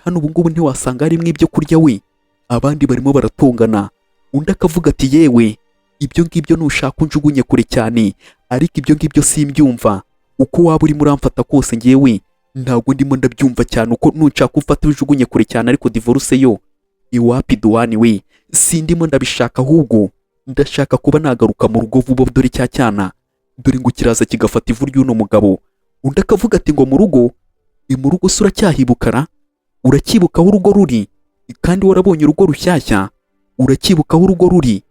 hano ubu ngubu ntiwasanga harimo ibyo kurya we?" Abandi barimo baratongana, undi akavuga ati: "Yewe, ibyo ngibyo nushaka unjugunye kure cyane, ariko ibyo ngibyo simbyumva. Uko waba urimo uramfata kose, ngewe ntabwo ndimo ndabyumva cyane. Uko nushaka ufata ujugunye kure cyane, ariko divorce yo iwapi Duwani we, sindimo ndabishaka. Ahubwo ndashaka kuba nagaruka mu rugo vuba." Dore cya cyana, dore ngo kiraza kigafata ivu ry'uno mugabo. Undi akavuga ati: "Ngo mu rugo? Mu rugo se uracyahibukara? Uracyibuka aho urugo ruri?" Kandi warabonye urugo rushyashya, uracyibuka aho urugo ruri?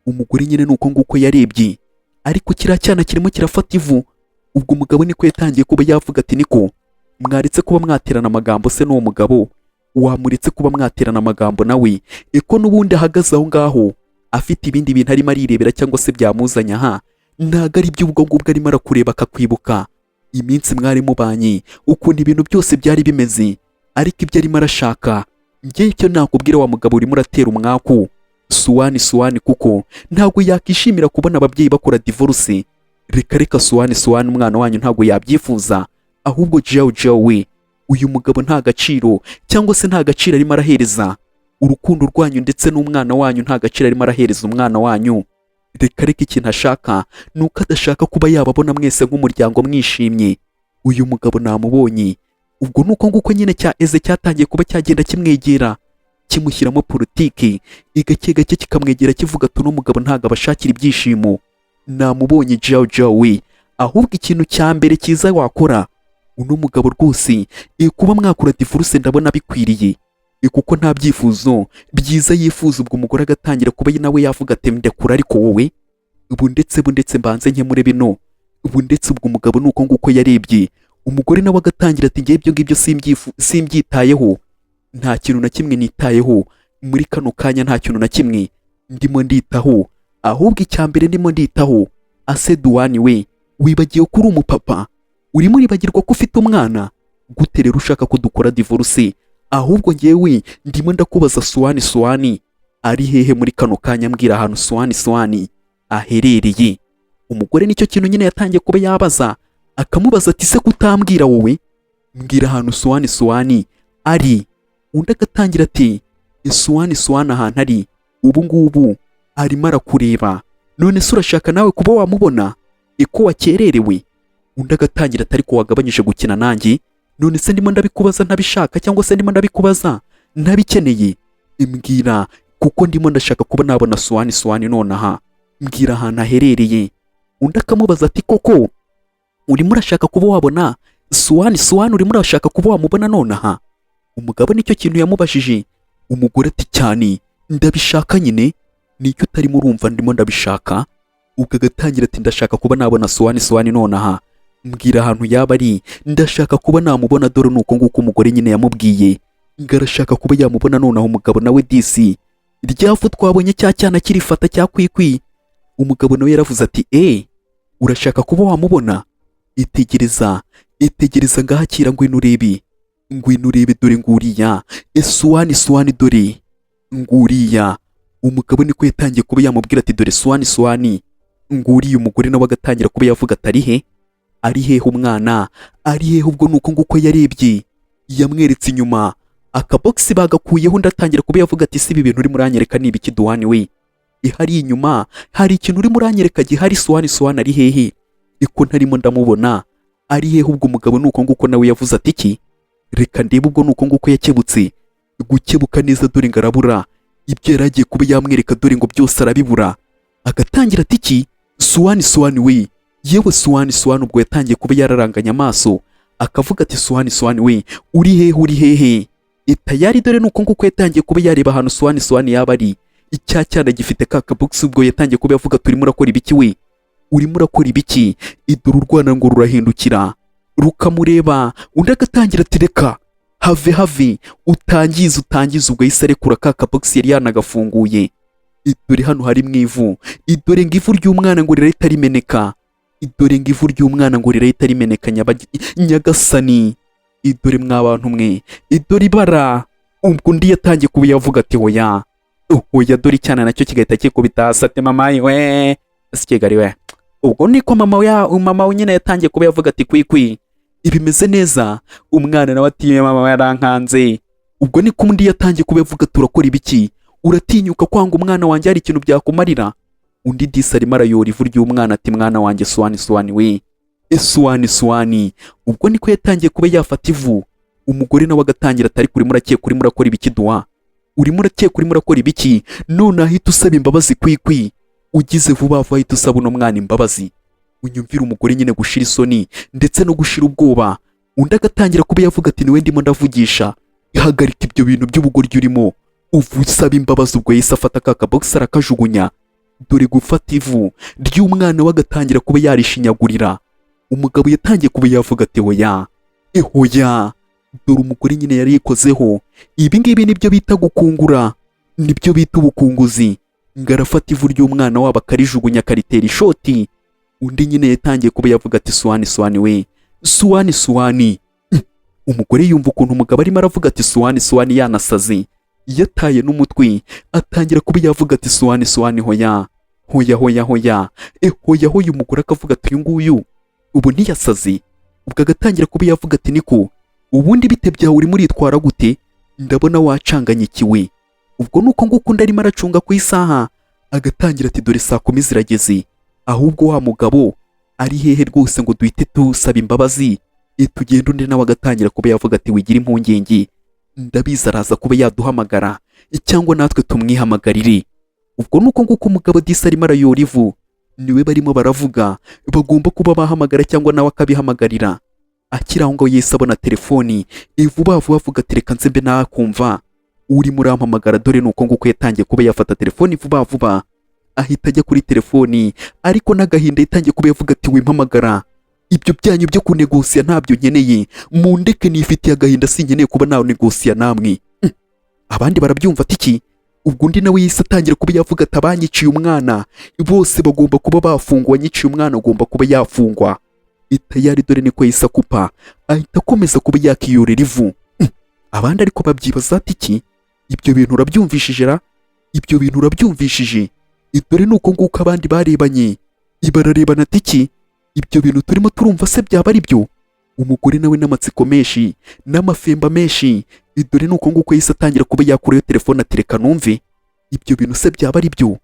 Umugore nyine ni uko nguko yarebye, ariko kiriya cyana kirimo kirafata ivu. Ubwo umugabo niko yatangiye kuba yavuga ati: "Niko mwaretse kuba mwaterana amagambo se n'uwo mugabo, wamuretse kuba mwaterana amagambo nawe, eko n'ubundi ahagaze aho ngaho afite ibindi bintu arimo arirebera cyangwa se byamuzanye aha, ntabwo ari byo." Ubwo ngubwo arimo arakureba akakwibuka iminsi mwari mubanye, ukuntu ibintu byose byari bimeze, ariko ibyo arimo arashaka. Njye icyo nakubwira, wa mugabo, urimo uratera umwaku Suwani Suwani, kuko ntabwo yakishimira kubona ababyeyi bakora divorce. Reka reka, Suwani Suwani umwana wanyu ntabwo yabyifuza. Ahubwo Jiao Jiao we, uyu mugabo nta gaciro cyangwa se nta gaciro arimo arahereza urukundo rwanyu ndetse n'umwana wanyu, nta gaciro arimo arahereza umwana wanyu. Reka reka, ikintu ashaka ni uko adashaka kuba yababona mwese nk'umuryango mwishimye. Uyu mugabo namubonye. Ubwo ni uko nguko nyine cya eze cyatangiye kuba cyagenda kimwegera, kimushyiramo politiki igake gake, kikamwegera kivuga ati: "Uno mugabo ntabwo abashakira ibyishimo, namubonye." Jiao Jiao we, ahubwo ikintu cya mbere cyiza wakora, uno mugabo rwose kuba mwakora divorce ndabona bikwiriye, kuko nta byifuzo byiza yifuza. Ubwo umugore agatangira kuba nawe yavuga ati: "Ndekura, ariko wowe ubu ndetse bu ndetse mbanze nkemure bino ubu ndetse." Ubwo umugabo ni uko nguko yarebye, umugore nawe agatangira ati: "Ngewe ibyo ngibyo simbyitayeho, nta kintu na kimwe nitayeho muri kano kanya, nta kintu na kimwe ndimo nditaho. Ahubwo icya mbere ndimo nditaho, ase Duwani we, wibagiwe ko uri umupapa? Urimo uribagirwa ko ufite umwana? Gute rero ushaka ko dukora divorce? Ahubwo ngewe ndimo ndakubaza, Suwani Suwani ari hehe muri kano kanya? Mbwira ahantu Suwani Suwani aherereye." Umugore nicyo kintu nyine yatangiye kuba yabaza, akamubaza ati: "Se kutambwira wowe? Mbwira ahantu Suwani Suwani ari." Undi agatangira ati: "Suwani Suwani ahantu ari ubu ngubu arimo arakureba. None se urashaka nawe kuba wamubona iko wakererewe?" Undi agatangira ati: "Ariko wagabanyije gukina nanjye? None se ndimo ndabikubaza ntabishaka cyangwa se ndimo ndabikubaza ntabikeneye? Mbwira, kuko ndimo ndashaka kuba nabona Suwani Suwani nonaha. Mbwira ahantu aherereye." Undi akamubaza ati: "Koko urimo urashaka kuba wabona Suwani Suwani? Urimo urashaka kuba wamubona nonaha?" Umugabo nicyo kintu yamubajije. Umugore ati: "Cyane, ndabishaka nyine, nicyo utarimo urumva? Ndimo ndabishaka." Ubwo agatangira ati: "Ndashaka kuba nabona Suwani Suwani nonaha, mbwira ahantu yaba ari, ndashaka kuba namubona." Dore ni uko nguko umugore nyine yamubwiye ngo arashaka kuba yamubona nonaha. Umugabo nawe disi ryafu twabonye cya cyana kirifata cya kwikwi. Umugabo nawe yaravuze ati: "E, urashaka kuba wamubona? Itegereza, itegereza, ngahakira, ngwino urebe, ngwino urebe, dore nguriya Suwani Suwani, dore nguriya." Umugabo niko yatangiye kuba yamubwira ati: "Dore Suwani Suwani nguriya." Umugore nawe agatangira kuba yavuga ati: "Ari he? Ari hehe? Umwana ari hehe?" Ubwo ni uko nguko yarebye, yamweretse inyuma, akabogisi bagakuyeho. Undi atangira kuba yavuga ati: "Si ibi bintu urimo uranyereka ni ibiki, Duwani we? Ihari inyuma hari ikintu urimo uranyereka gihari. Suwani Suwani ari hehe iko ntarimo ndamubona? Ari hehe?" Ubwo umugabo ni uko nguko nawe yavuze ati: "Iki reka ndebe." Ubwo ni uko nguko yakebutse, gukebuka neza, dore ngo arabura ibyo yari agiye kuba yamwereka, dore ngo byose arabibura. Agatangira ati: "Iki Suwani Suwani we, yewe Suwani Suwani." Ubwo yatangiye kuba yararanganya amaso, akavuga ati: "Suwani Suwani we, uri hehe? Uri hehe?" Tayari dore ni uko nguko yatangiye kuba yareba ahantu Suwani Suwani yaba ari, icya cyana gifite ka kabogisi. Ubwo yatangiye kuba yavuga: "Turimo urakora ibiki we? Urimo urakora ibiki?" Idore urwana ngo rurahindukira rukamureba. Undi agatangira ati: "Reka, have have, utangiza, utangiza." Ubwo yahise arekura ka kabogisi yari yanagafunguye. Idore hano hari mu ivu, idore ngo ivu ry'umwana ngo rirahita rimeneka, idore ngo ivu ry'umwana ngo rirahita rimeneka. Nyagasani, idore mwa bantu mwe, idore ibara. Ubwo undi yatangiye kuba yavuga ati: "Hoya, hoya." Dore icyana nacyo kigahita kikubita hasi ati: "Mama we, si Kigali we." Ubwo niko mama ya mama we nyine yatangiye kuba yavuga ati: "Kwikwi, ibimeze neza." Umwana nawe ati: "Mama yarankanze." Ubwo niko undi yatangiye kuba yavuga: "Turakora ibiki? Uratinyuka kwanga umwana wanjye? Hari ikintu byakumarira?" Undi disi arimo arayora ivu ry'umwana ati: "Mwana wanjye Suwani Suwani we, Suwani Suwani." Ubwo niko yatangiye kuba yafata ivu. Umugore nawe agatangira atari: "Urimo urakeka, urimo urakora ibiki duwa? Urimo urakeka, urimo urakora ibiki? None ahita usaba imbabazi kwikwi, ugize vuba vuba, ahita usaba uno mwana imbabazi." Unyumvira umugore nyine gushira isoni ndetse no gushira ubwoba. Undi agatangira kuba yavuga ati: "Niwe ndimo ndavugisha, ihagarika ibyo bintu by'ubugoryi urimo." Uva usaba imbabazi. Ubwo yahise afata ka kabogisi arakajugunya. Dore gufata ivu ry'umwana we agatangira kuba yarishinyagurira. Umugabo yatangiye kuba yavuga ati: "Hoya, hoya." Dore umugore nyine yari yikozeho. Ibi ngibi nibyo bita gukungura, nibyo bita ubukunguzi. Ngo arafata ivu ry'umwana wabo akarijugunya, akaritera ishoti. Undi nyine yatangiye kuba yavuga ati: "Suwani, Suwani we, Suwani, Suwani." Umugore yumva ukuntu umugabo arimo aravuga ati: "Suwani, Suwani," yanasaze, yataye n'umutwe, atangira kuba yavuga ati: "Suwani, Suwani, hoya, hoya, hoya, hoya, hoya, hoya." Umugore akavuga ati: "Uyu nguyu ubu ntiyasaze?" Ubwo agatangira kuba yavuga ati: "Niko, ubundi bite byawe? Urimo uritwara gute? Ndabona wacanganyikiwe." Ubwo nuko nguko undi arimo aracunga ku isaha, agatangira ati: "Dore saa 10 zirageze. Ahubwo wa mugabo ari hehe rwose ngo duhite tusaba imbabazi, tugende?" Undi nawe agatangira kuba yavuga ati: "Wigira impungenge, ndabizi araza kuba yaduhamagara cyangwa natwe tumwihamagarire." Ubwo nuko nguko umugabo disi arimo arayora ivu, niwe barimo baravuga, bagomba kuba bahamagara cyangwa nawe akabihamagarira. Akiri aho ngaho yahise abona telefoni vuba vuba, avuga ati: "Reka nze mbe nakumva urimo urampamagara." Dore nuko nguko yatangiye kuba yafata telefoni vuba vuba, ahita ajya kuri telefoni, ariko n'agahinda yatangiye kuba yavuga ati: "Wimpamagara, ibyo byanyu byo kunegosiya ntabyo nkeneye, mundeke, nifitiye agahinda, sinkeneye kuba nanegosiya namwe." Abandi barabyumva ati: "Iki?" Ubwo undi nawe yahise atangira kuba yavuga ati: "Abanyiciye umwana bose bagomba kuba bafungwa, uwanyiciye umwana agomba kuba yafungwa itayari." Dore niko yahise akupa, ahita akomeza kuba yakiyorera ivu. Abandi ariko babyibaza ati: "Iki? Ibyo bintu urabyumvishije ra? Ibyo bintu urabyumvishije?" Dore ni uko nguko abandi barebanye, bararebana ati: "Iki? Ibyo bintu turimo turumva se byaba ari byo?" Umugore nawe n'amatsiko menshi n'amafemba menshi, dore ni uko nguko yahise atangira kuba yakurayo telefone ati: "Reka numve, ibyo bintu se byaba ari byo?"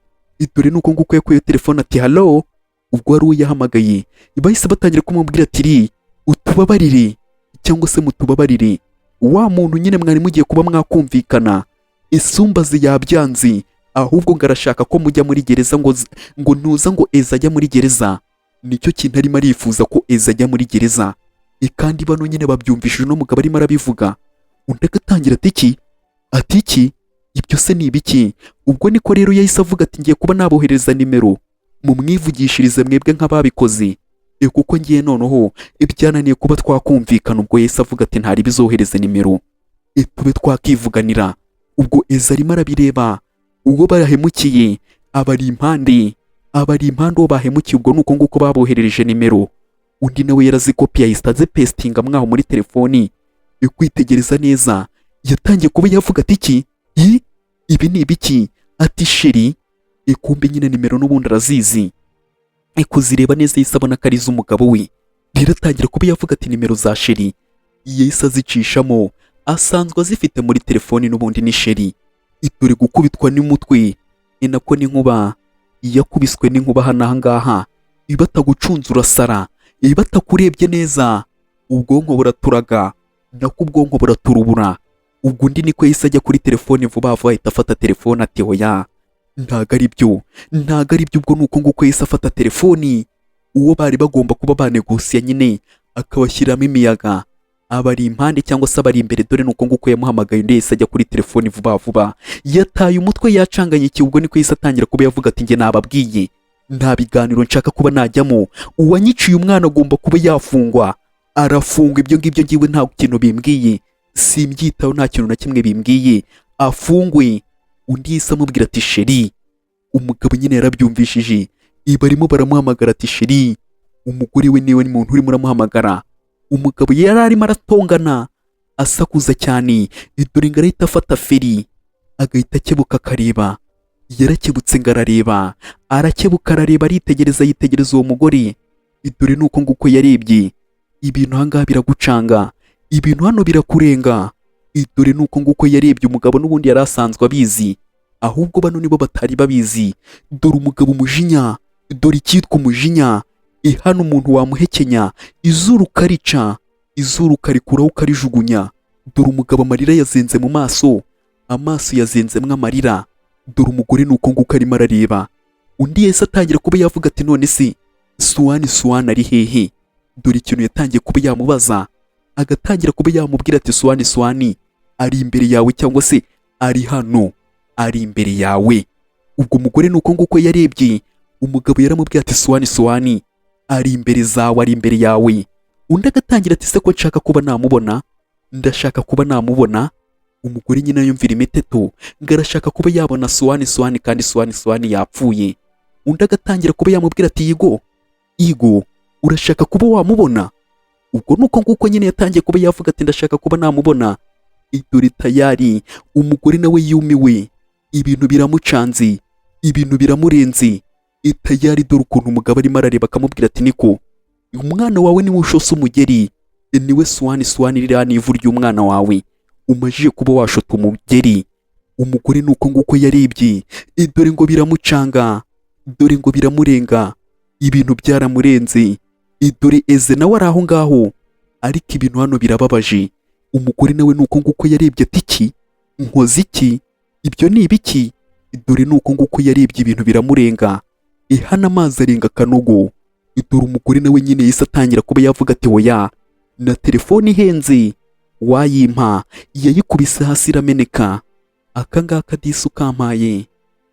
Dore ni uko nguko yakuyeho telefone ati: "Hello." Ubwo wari uwo yahamagaye, bahise batangira kumubwira ati: "Ri utubabarire cyangwa se mutubabarire, wa muntu nyine mwari mugiye kuba mwakumvikana isumbazi yabyanze, ahubwo ngo arashaka ko mujya muri gereza, ngo ntuza ngo Eza ajya muri gereza, nicyo kintu arimo arifuza ko Eza ajya muri gereza." Kandi bano nyine babyumvishije uno mugabo arimo arabivuga. Undi agatangira ati: "Iki?" Ati: "Iki? Ibyo se ni ibiki?" Ubwo niko rero yahise avuga ati: "Ngiye kuba nabohereza nimero mumwivugishirize mwebwe nk'ababikoze, kuko ngiye noneho ibyananiye kuba twakumvikana." Ubwo yahise avuga ati: "Ntari bizohereze nimero, tube twakivuganira." Ubwo Eza arimo arabireba, ubwo bahemukiye abari impande uwo bahemukiye. Ubwo nuko nguko baboherereje nimero, undi nawe yarazikopiye, ahita azipesitinga mwaho muri telefoni. Kwitegereza neza, yatangiye kuba yavuga ati: "Iki? Ibi ni ibiki?" Ati: "Chéri." Kumbe nyine nimero n'ubundi arazizi. Kuzireba neza yahise abona ko ari iz'umugabo we. Rero atangira kuba yavuga ati: "Nimero za chéri." Yahise azicishamo, asanzwe azifite muri telefoni n'ubundi ni chéri. Dore gukubitwa n'umutwe, ni nako n'inkuba yakubiswe n'inkuba hano aha ngaha, batagucunze urasara, batakurebye neza ubwonko buraturaga, nako ubwonko buraturubura. Ubwo undi niko yahise ajya kuri telefoni vuba vuba, ahita afata telefoni ati: "Hoya, ntago ari byo, ntago ari byo." Ubwo ni uko nguko yahise afata telefoni, uwo bari bagomba kuba banegosiya nyine akabashyiramo imiyaga, abari impande cyangwa se abari imbere. Dore nuko nguko yamuhamagaye, undi yahise ajya kuri telefoni vuba vuba, yataye umutwe, yacanganyikiwe. Ubwo niko yahise atangira kuba yavuga ati: "Njye nababwiye, nta biganiro nshaka kuba najyamo, uwanyiciye umwana agomba kuba yafungwa, arafungwa. Ibyo ngibyo ngiwe nta kintu bimbwiye, simbyitaho, nta kintu na kimwe bimbwiye, afungwe." Undi yahise amubwira ati: "Chéri." Umugabo nyine yarabyumvishije, barimo baramuhamagara ati: "Chéri." Umugore we niwe muntu urimo uramuhamagara. Umugabo yari arimo aratongana asakuza cyane. Dore ngo arahita afata feri, agahita akebuka akareba. Yarakebutse ngo arareba, arakebuka arareba, aritegereza, yitegereza uwo mugore. Dore ni uko nguko yarebye ibintu ahangaha biragucanga, ibintu hano birakurenga. Dore ni uko nguko yarebye umugabo, n'ubundi yari asanzwe abizi, ahubwo bano nibo batari babizi. Dore umugabo umujinya, dore icyitwa umujinya hano umuntu wamuhekenya izuru ukarica, izuru ukarikuraho ukarijugunya. Dore umugabo amarira yazenze mu maso, amaso yazenzemo amarira. Dore umugore ni uko nguko arimo arareba. Undi yahise atangira kuba yavuga ati: "None se Suwani, Suwani ari hehe?" Dore ikintu yatangiye kuba yamubaza, agatangira kuba yamubwira ati: "Suwani, Suwani ari imbere yawe cyangwa se Ari hano, ari imbere yawe. Ubwo umugore ni uko nguko yarebye umugabo, yaramubwiye ati: "Suwani Suwani ari imbere zawe, ari imbere yawe." Undi agatangira ati: "Se ko nshaka kuba namubona, ndashaka kuba namubona." Umugore nyine yumvira imiteto ngo arashaka kuba yabona Suwani Suwani, kandi Suwani Suwani yapfuye. Undi agatangira kuba yamubwira ati: "Yigo, yigo, urashaka kuba wamubona?" Ubwo nuko nguko nyine yatangiye kuba yavuga ati: "Ndashaka kuba namubona." Dore tayari umugore nawe yumiwe, ibintu biramucanze, ibintu biramurenze. Tayari dore ukuntu umugabo arimo arareba, akamubwira ati: "Niko, umwana wawe niwe ushose umugeri, niwe Suwani Suwani, ririya ni ivu ry'umwana wawe umajije kuba washota umugeri." Umugore ni uko nguko yarebye, dore ngo biramucanga, dore ngo biramurenga, ibintu byaramurenze. Dore Eze nawe ari aho ngaho, ariko ibintu hano birababaje. Umugore nawe ni uko nguko yarebye ati: "Iki nkoze iki? Ibyo ni ibiki?" Dore ni uko nguko yarebye, ibintu biramurenga, ihana amazi arenga akanogo. Dore umugore nawe nyine yahise atangira kuba yavuga ati: "Oya, na telefone ihenze wayimpa." Yayikubise hasi irameneka. "Aka ngaka disi ukampaye,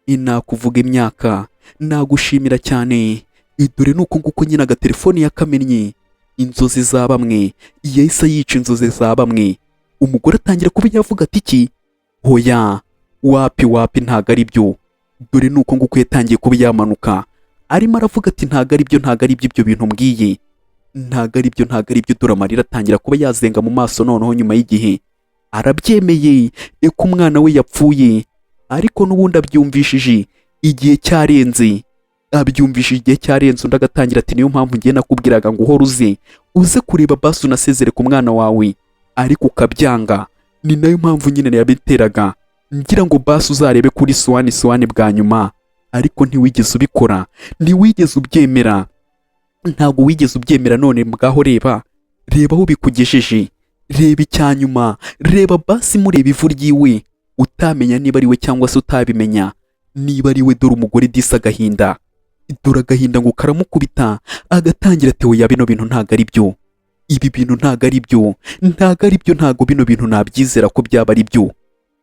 nakuvuga imyaka, nagushimira cyane." Dore ni uko nguko nyine agatelefoni yakamennye. Inzozi za bamwe yahise yica, inzozi za bamwe. Umugore atangira kuba yavuga ati: "Iki? Hoya, wapi, wapi, ntago ari byo." Dore ni uko nguko yatangiye kuba yamanuka, arimo aravuga ati: "Ntago ari byo, ntago ari byo, ibyo bintu mbwiye ntago ari byo, ntago ari byo." Dore amarira atangira kuba yazenga mu maso. Noneho nyuma y'igihe arabyemeye ko umwana we yapfuye, ariko n'ubundi abyumvishije igihe cyarenze, abyumvishije igihe cyarenze. Undi agatangira ati: "Niyo mpamvu ngiye nakubwiraga ngo uhore uze, uze kureba basi unasezere ku mwana wawe, ariko ukabyanga. Ni nayo mpamvu nyine yabiteraga ngira ngo basi uzarebe kuri Suwani Suwani bwa nyuma, ariko ntiwigeze ubikora, ntiwigeze ubyemera, ntabwo wigeze ubyemera. None ngaho reba, reba aho bikugejeje, reba icyanyuma, reba basi mureba ivu ryiwe, utamenya niba ari we cyangwa se utabimenya niba ari we." Dore umugore disi agahinda, dore agahinda ngo karamukubita, agatangira ati: "Oya, bino bintu ntabwo ari byo, ibi bintu ntabwo ari byo, ntabwo ari byo, ntabwo bino bintu nabyizera ko byaba ari byo."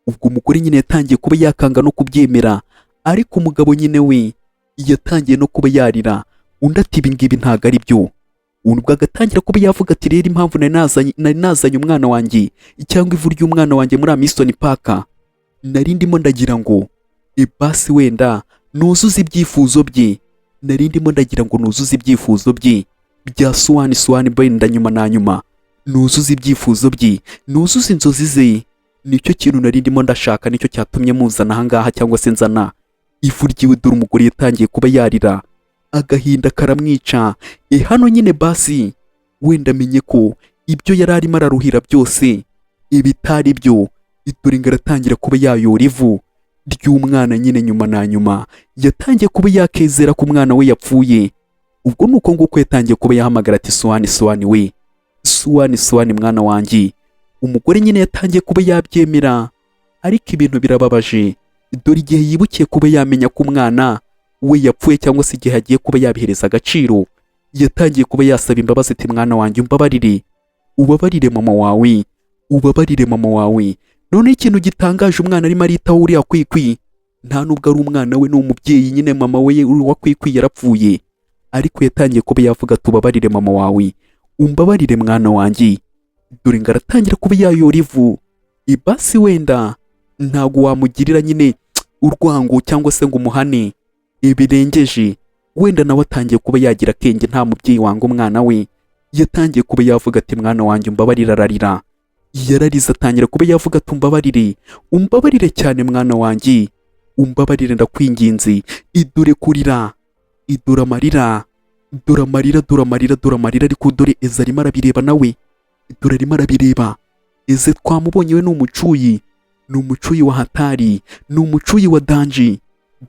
Ubwo umugore nyine yatangiye kuba yakanga no kubyemera, ariko umugabo nyine we yatangiye no kuba yarira. Undi ati: "Ibi ngibi ntabwo ari byo." Ubwo agatangira kuba yavuga ati: "Rero impamvu nari nazanye umwana wanjye cyangwa ivu ry'umwana wanjye muri Amisoni Paka, nari ndimo ndagira ngo basi wenda nuzuze ibyifuzo bye, nari ndimo ndagira ngo nuzuze ibyifuzo bye bya Suwani Suwani, wenda nyuma na nyuma nuzuze ibyifuzo bye, nuzuze inzozi ze. Nicyo kintu nari ndimo ndashaka, nicyo cyatumye muzana ahangaha cyangwa se nzana ivu ryiwe." Dore umugore yatangiye kuba yarira, agahinda karamwica. Hano nyine basi wenda amenye ko ibyo yari arimo araruhira byose ibitari byo. Dore ngo aratangira kuba yayora ivu ry'umwana nyine. Nyuma na nyuma yatangiye kuba yakezera ko umwana we yapfuye. Ubwo ni uko nguko yatangiye kuba yahamagara ati: "Suwani Suwani we, Suwani Suwani mwana wanjye." Umugore nyine yatangiye kuba yabyemera, ariko ibintu birababaje. Dore igihe yibukiye kuba yamenya ko umwana we yapfuye, cyangwa se igihe agiye kuba yabihereza agaciro, yatangiye kuba yasaba imbabazi ati: "Mwana wanjye, umbabarire, ubabarire mama wawe, ubabarire mama wawe." Noneho ikintu gitangaje, umwana arimo aritaho uriya Kwikwi, nta nubwo ari umwana we, ni umubyeyi nyine, mama we wa Kwikwi yarapfuye, ariko yatangiye kuba yavuga ati: "Ubabarire mama wawe, umbabarire mwana wanjye." Dore ngo aratangira kuba yayora ivu. Ibasi wenda ntabwo wamugirira nyine urwango cyangwa se ngo umuhane ibirengeje, wenda nawe atangiye kuba yagira akenge. Nta mubyeyi wanga umwana we. Yatangiye kuba yavuga ati: "Mwana wanjye, umbabarire." Ararira, yararize, atangira kuba yavuga ati: "Umbabarire, umbabarire cyane mwana wanjye, umbabarire, ndakwinginze." Idore kurira, idore amarira, dore amarira, dore amarira, dore amarira. Ariko dore Eze arimo arabireba nawe, dore arimo arabireba. Eze twamubonye, we ni umucuyi, ni umucuyi wa hatari, ni umucuyi wa danger.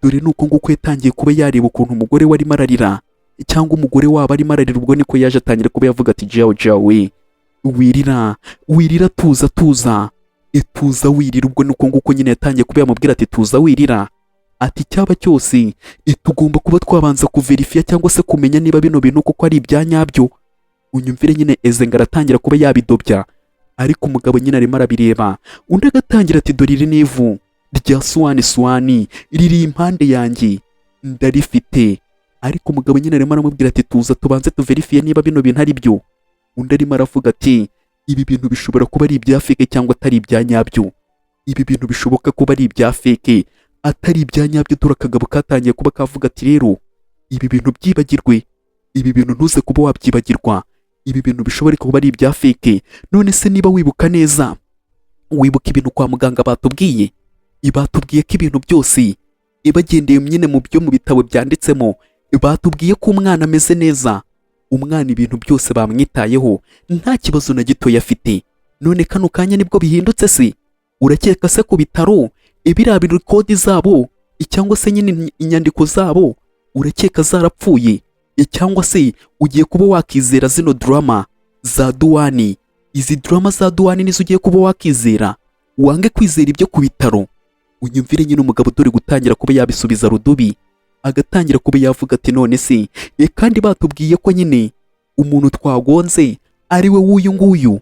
Dore ni uko nguko yatangiye kuba yareba ukuntu umugore we arimo ararira, cyangwa umugore wabo arimo ararira. Ubwo niko yaje atangira kuba yavuga ati: "Jawo, jawo we, wirira, wirira, tuza, tuza, ituza, wirira." Ubwo ni uko nguko nyine yatangiye kuba yamubwira ati: "Tuza, wirira." Ati: "Icyaba cyose tugomba kuba twabanza kuverifiya cyangwa se kumenya niba bino bintu koko ari ibya nyabyo." Unyumvire nyine, Eze ngo aratangira kuba yabidobya, ariko umugabo nyine arimo arabireba. Undi agatangira ati: "Dore iri ni ivu." rya Suwani Suwani riri impande yanjye, ndarifite. Ariko umugabo nyine arimo aramubwira ati: "Tuza tubanze tuverifiye niba bino bintu ari byo." Undi arimo aravuga ati: "Ibi bintu bishobora kuba ari ibya fake cyangwa atari ibya nyabyo. Ibi bintu bishoboka kuba ari ibya fake, atari ibya nyabyo." Dore akagabo katangiye kuba kavuga ati: "Rero ibi bintu byibagirwe, ibi bintu ntuze kuba wabyibagirwa, ibi bintu bishobora kuba ari ibya fake. None se niba wibuka neza, wibuka ibintu kwa muganga batubwiye? Batubwiye ko ibintu byose bagendeye nyine mu byo mu bitabo byanditsemo, batubwiye ko umwana ameze neza, umwana ibintu byose bamwitayeho, nta kibazo na gitoya afite. None kano kanya nibwo bihindutse se? Urakeka se ku bitaro biriya record zabo cyangwa se nyine inyandiko zabo, urakeka zarapfuye? Cyangwa se ugiye kuba wakizera zino drama za Duwani? Izi drama za Duwani nizo ugiye kuba wakizera, wange kwizera ibyo ku bitaro?" Unyumvire nyine umugabo dore gutangira kuba yabisubiza rudubi, agatangira kuba yavuga ati: "None se kandi batubwiye ko nyine umuntu twagonze ari we w'uyu nguyu?"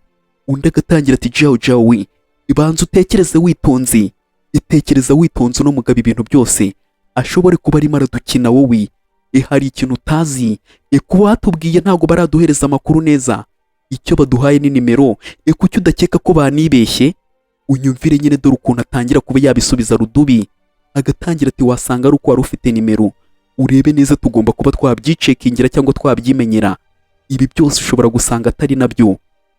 Undi agatangira ati: "Jawo jawo we, ibanza utekereze witonze, itekereza witonze. Uno mugabo ibintu byose ashobore kuba arimo aradukina. Wowe hari ikintu utazi. Kuba batubwiye, ntabwo baraduhereza amakuru neza. Icyo baduhaye ni nimero. Kuki udakeka ko banibeshye?" Unyumvire nyine dore ukuntu atangira kuba yabisubiza rudubi, agatangira ati: "Wasanga ari uko wari ufite nimero. Urebe neza, tugomba kuba twabyicekingira cyangwa twabyimenyera. Ibi byose ushobora gusanga atari nabyo,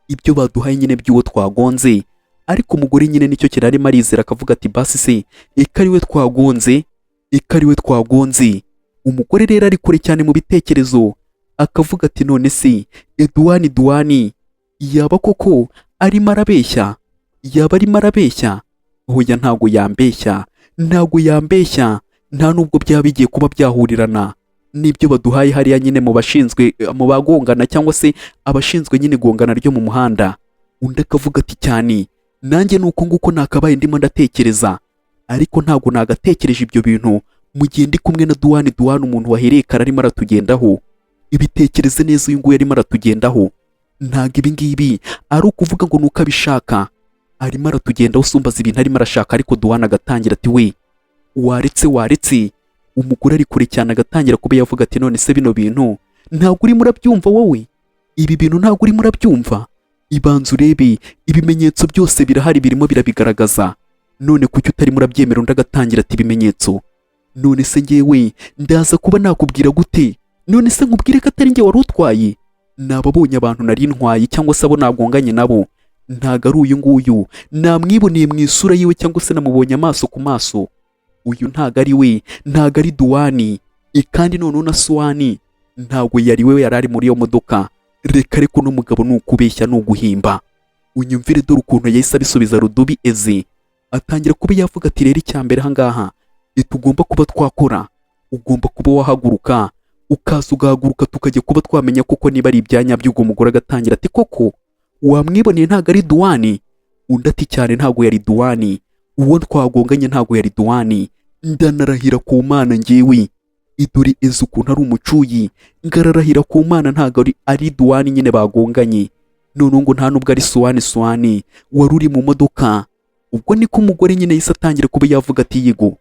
ibyo baduhaye nyine by'uwo twagonze." Ariko umugore nyine nicyo kintu arimo arizera, akavuga ati: "Basi se eka ari we twagonze, eka ari we twagonze." Umugore rero ari kure cyane mu bitekerezo, akavuga ati: "None se Eduwani, Duwani yaba koko arimo arabeshya? Yaba arimo arabeshya? Hoya, ntago yambeshya, ntago yambeshya. Nta nubwo byaba bigiye kuba byahurirana n'ibyo baduhaye hariya nyine mu bashinzwe mu bagongana cyangwa se abashinzwe nyine igongana ryo mu muhanda." Undi akavuga ati: "Cyane, nanjye ni uko nguko nakabaye ndimo ndatekereza, ariko ntabwo nagatekereje ibyo bintu mu gihe ndi kumwe na Duwani. Duwani, umuntu wahereye kare arimo aratugendaho. Ibitekereze neza, uyu nguyu arimo aratugendaho. Ntabwo ibi ngibi ari ukuvuga ngo ni uko abishaka, arimo aratugendaho. Usumbaza ibintu arimo arashaka." Ariko Duwani agatangira ati: "We, waretse, waretse." Umugore ari kure cyane, agatangira kuba yavuga ati: "None se bino bintu ntabwo urimo urabyumva wowe? Ibi bintu ntabwo urimo urabyumva? Ibanza urebe, ibimenyetso byose birahari, birimo birabigaragaza. None kuki utarimo urabyemera?" Undi agatangira ati: "Ibimenyetso? None se ngewe ndaza kuba nakubwira gute? None se nkubwire ko atari njye wari utwaye? Nababonye abantu nari ntwaye cyangwa se abo nagonganye nabo, ntago ari uyu nguyu. Namwiboneye mu isura yiwe cyangwa se namubonye amaso ku maso. Uyu ntago ari we, ntago ari Duwani. Kandi noneho na Suwani ntabwo yari we yari ari muri iyo modoka. Reka reka, uno mugabo ni ukubeshya, ni uguhimba." Unyumvire dore ukuntu yahise abisubiza rudubi eze, atangira kuba yavuga ati: "Rero icya mbere ahangaha tugomba kuba twakora, ugomba kuba wahaguruka, ukaza ugahaguruka, tukajya kuba twamenya koko niba ari ibyanya by'ubwo." Mugore agatangira ati: "Koko wamwiboneye, ntabwo ari Duwani?" Undi ati: "Cyane, ntabwo yari Duwani. Uwo twagonganye ntabwo yari Duwani, ndanarahira ku Mana ngewe. Idore eze ukuntu ari umucuyi, ngararahira ku Mana, ntabwo ari Duwani nyine bagonganye. Noneho ngo nta nubwo ari Suwani Suwani wari uri mu modoka." Ubwo niko umugore nyine yahise atangira kuba yavuga ati: "Yego."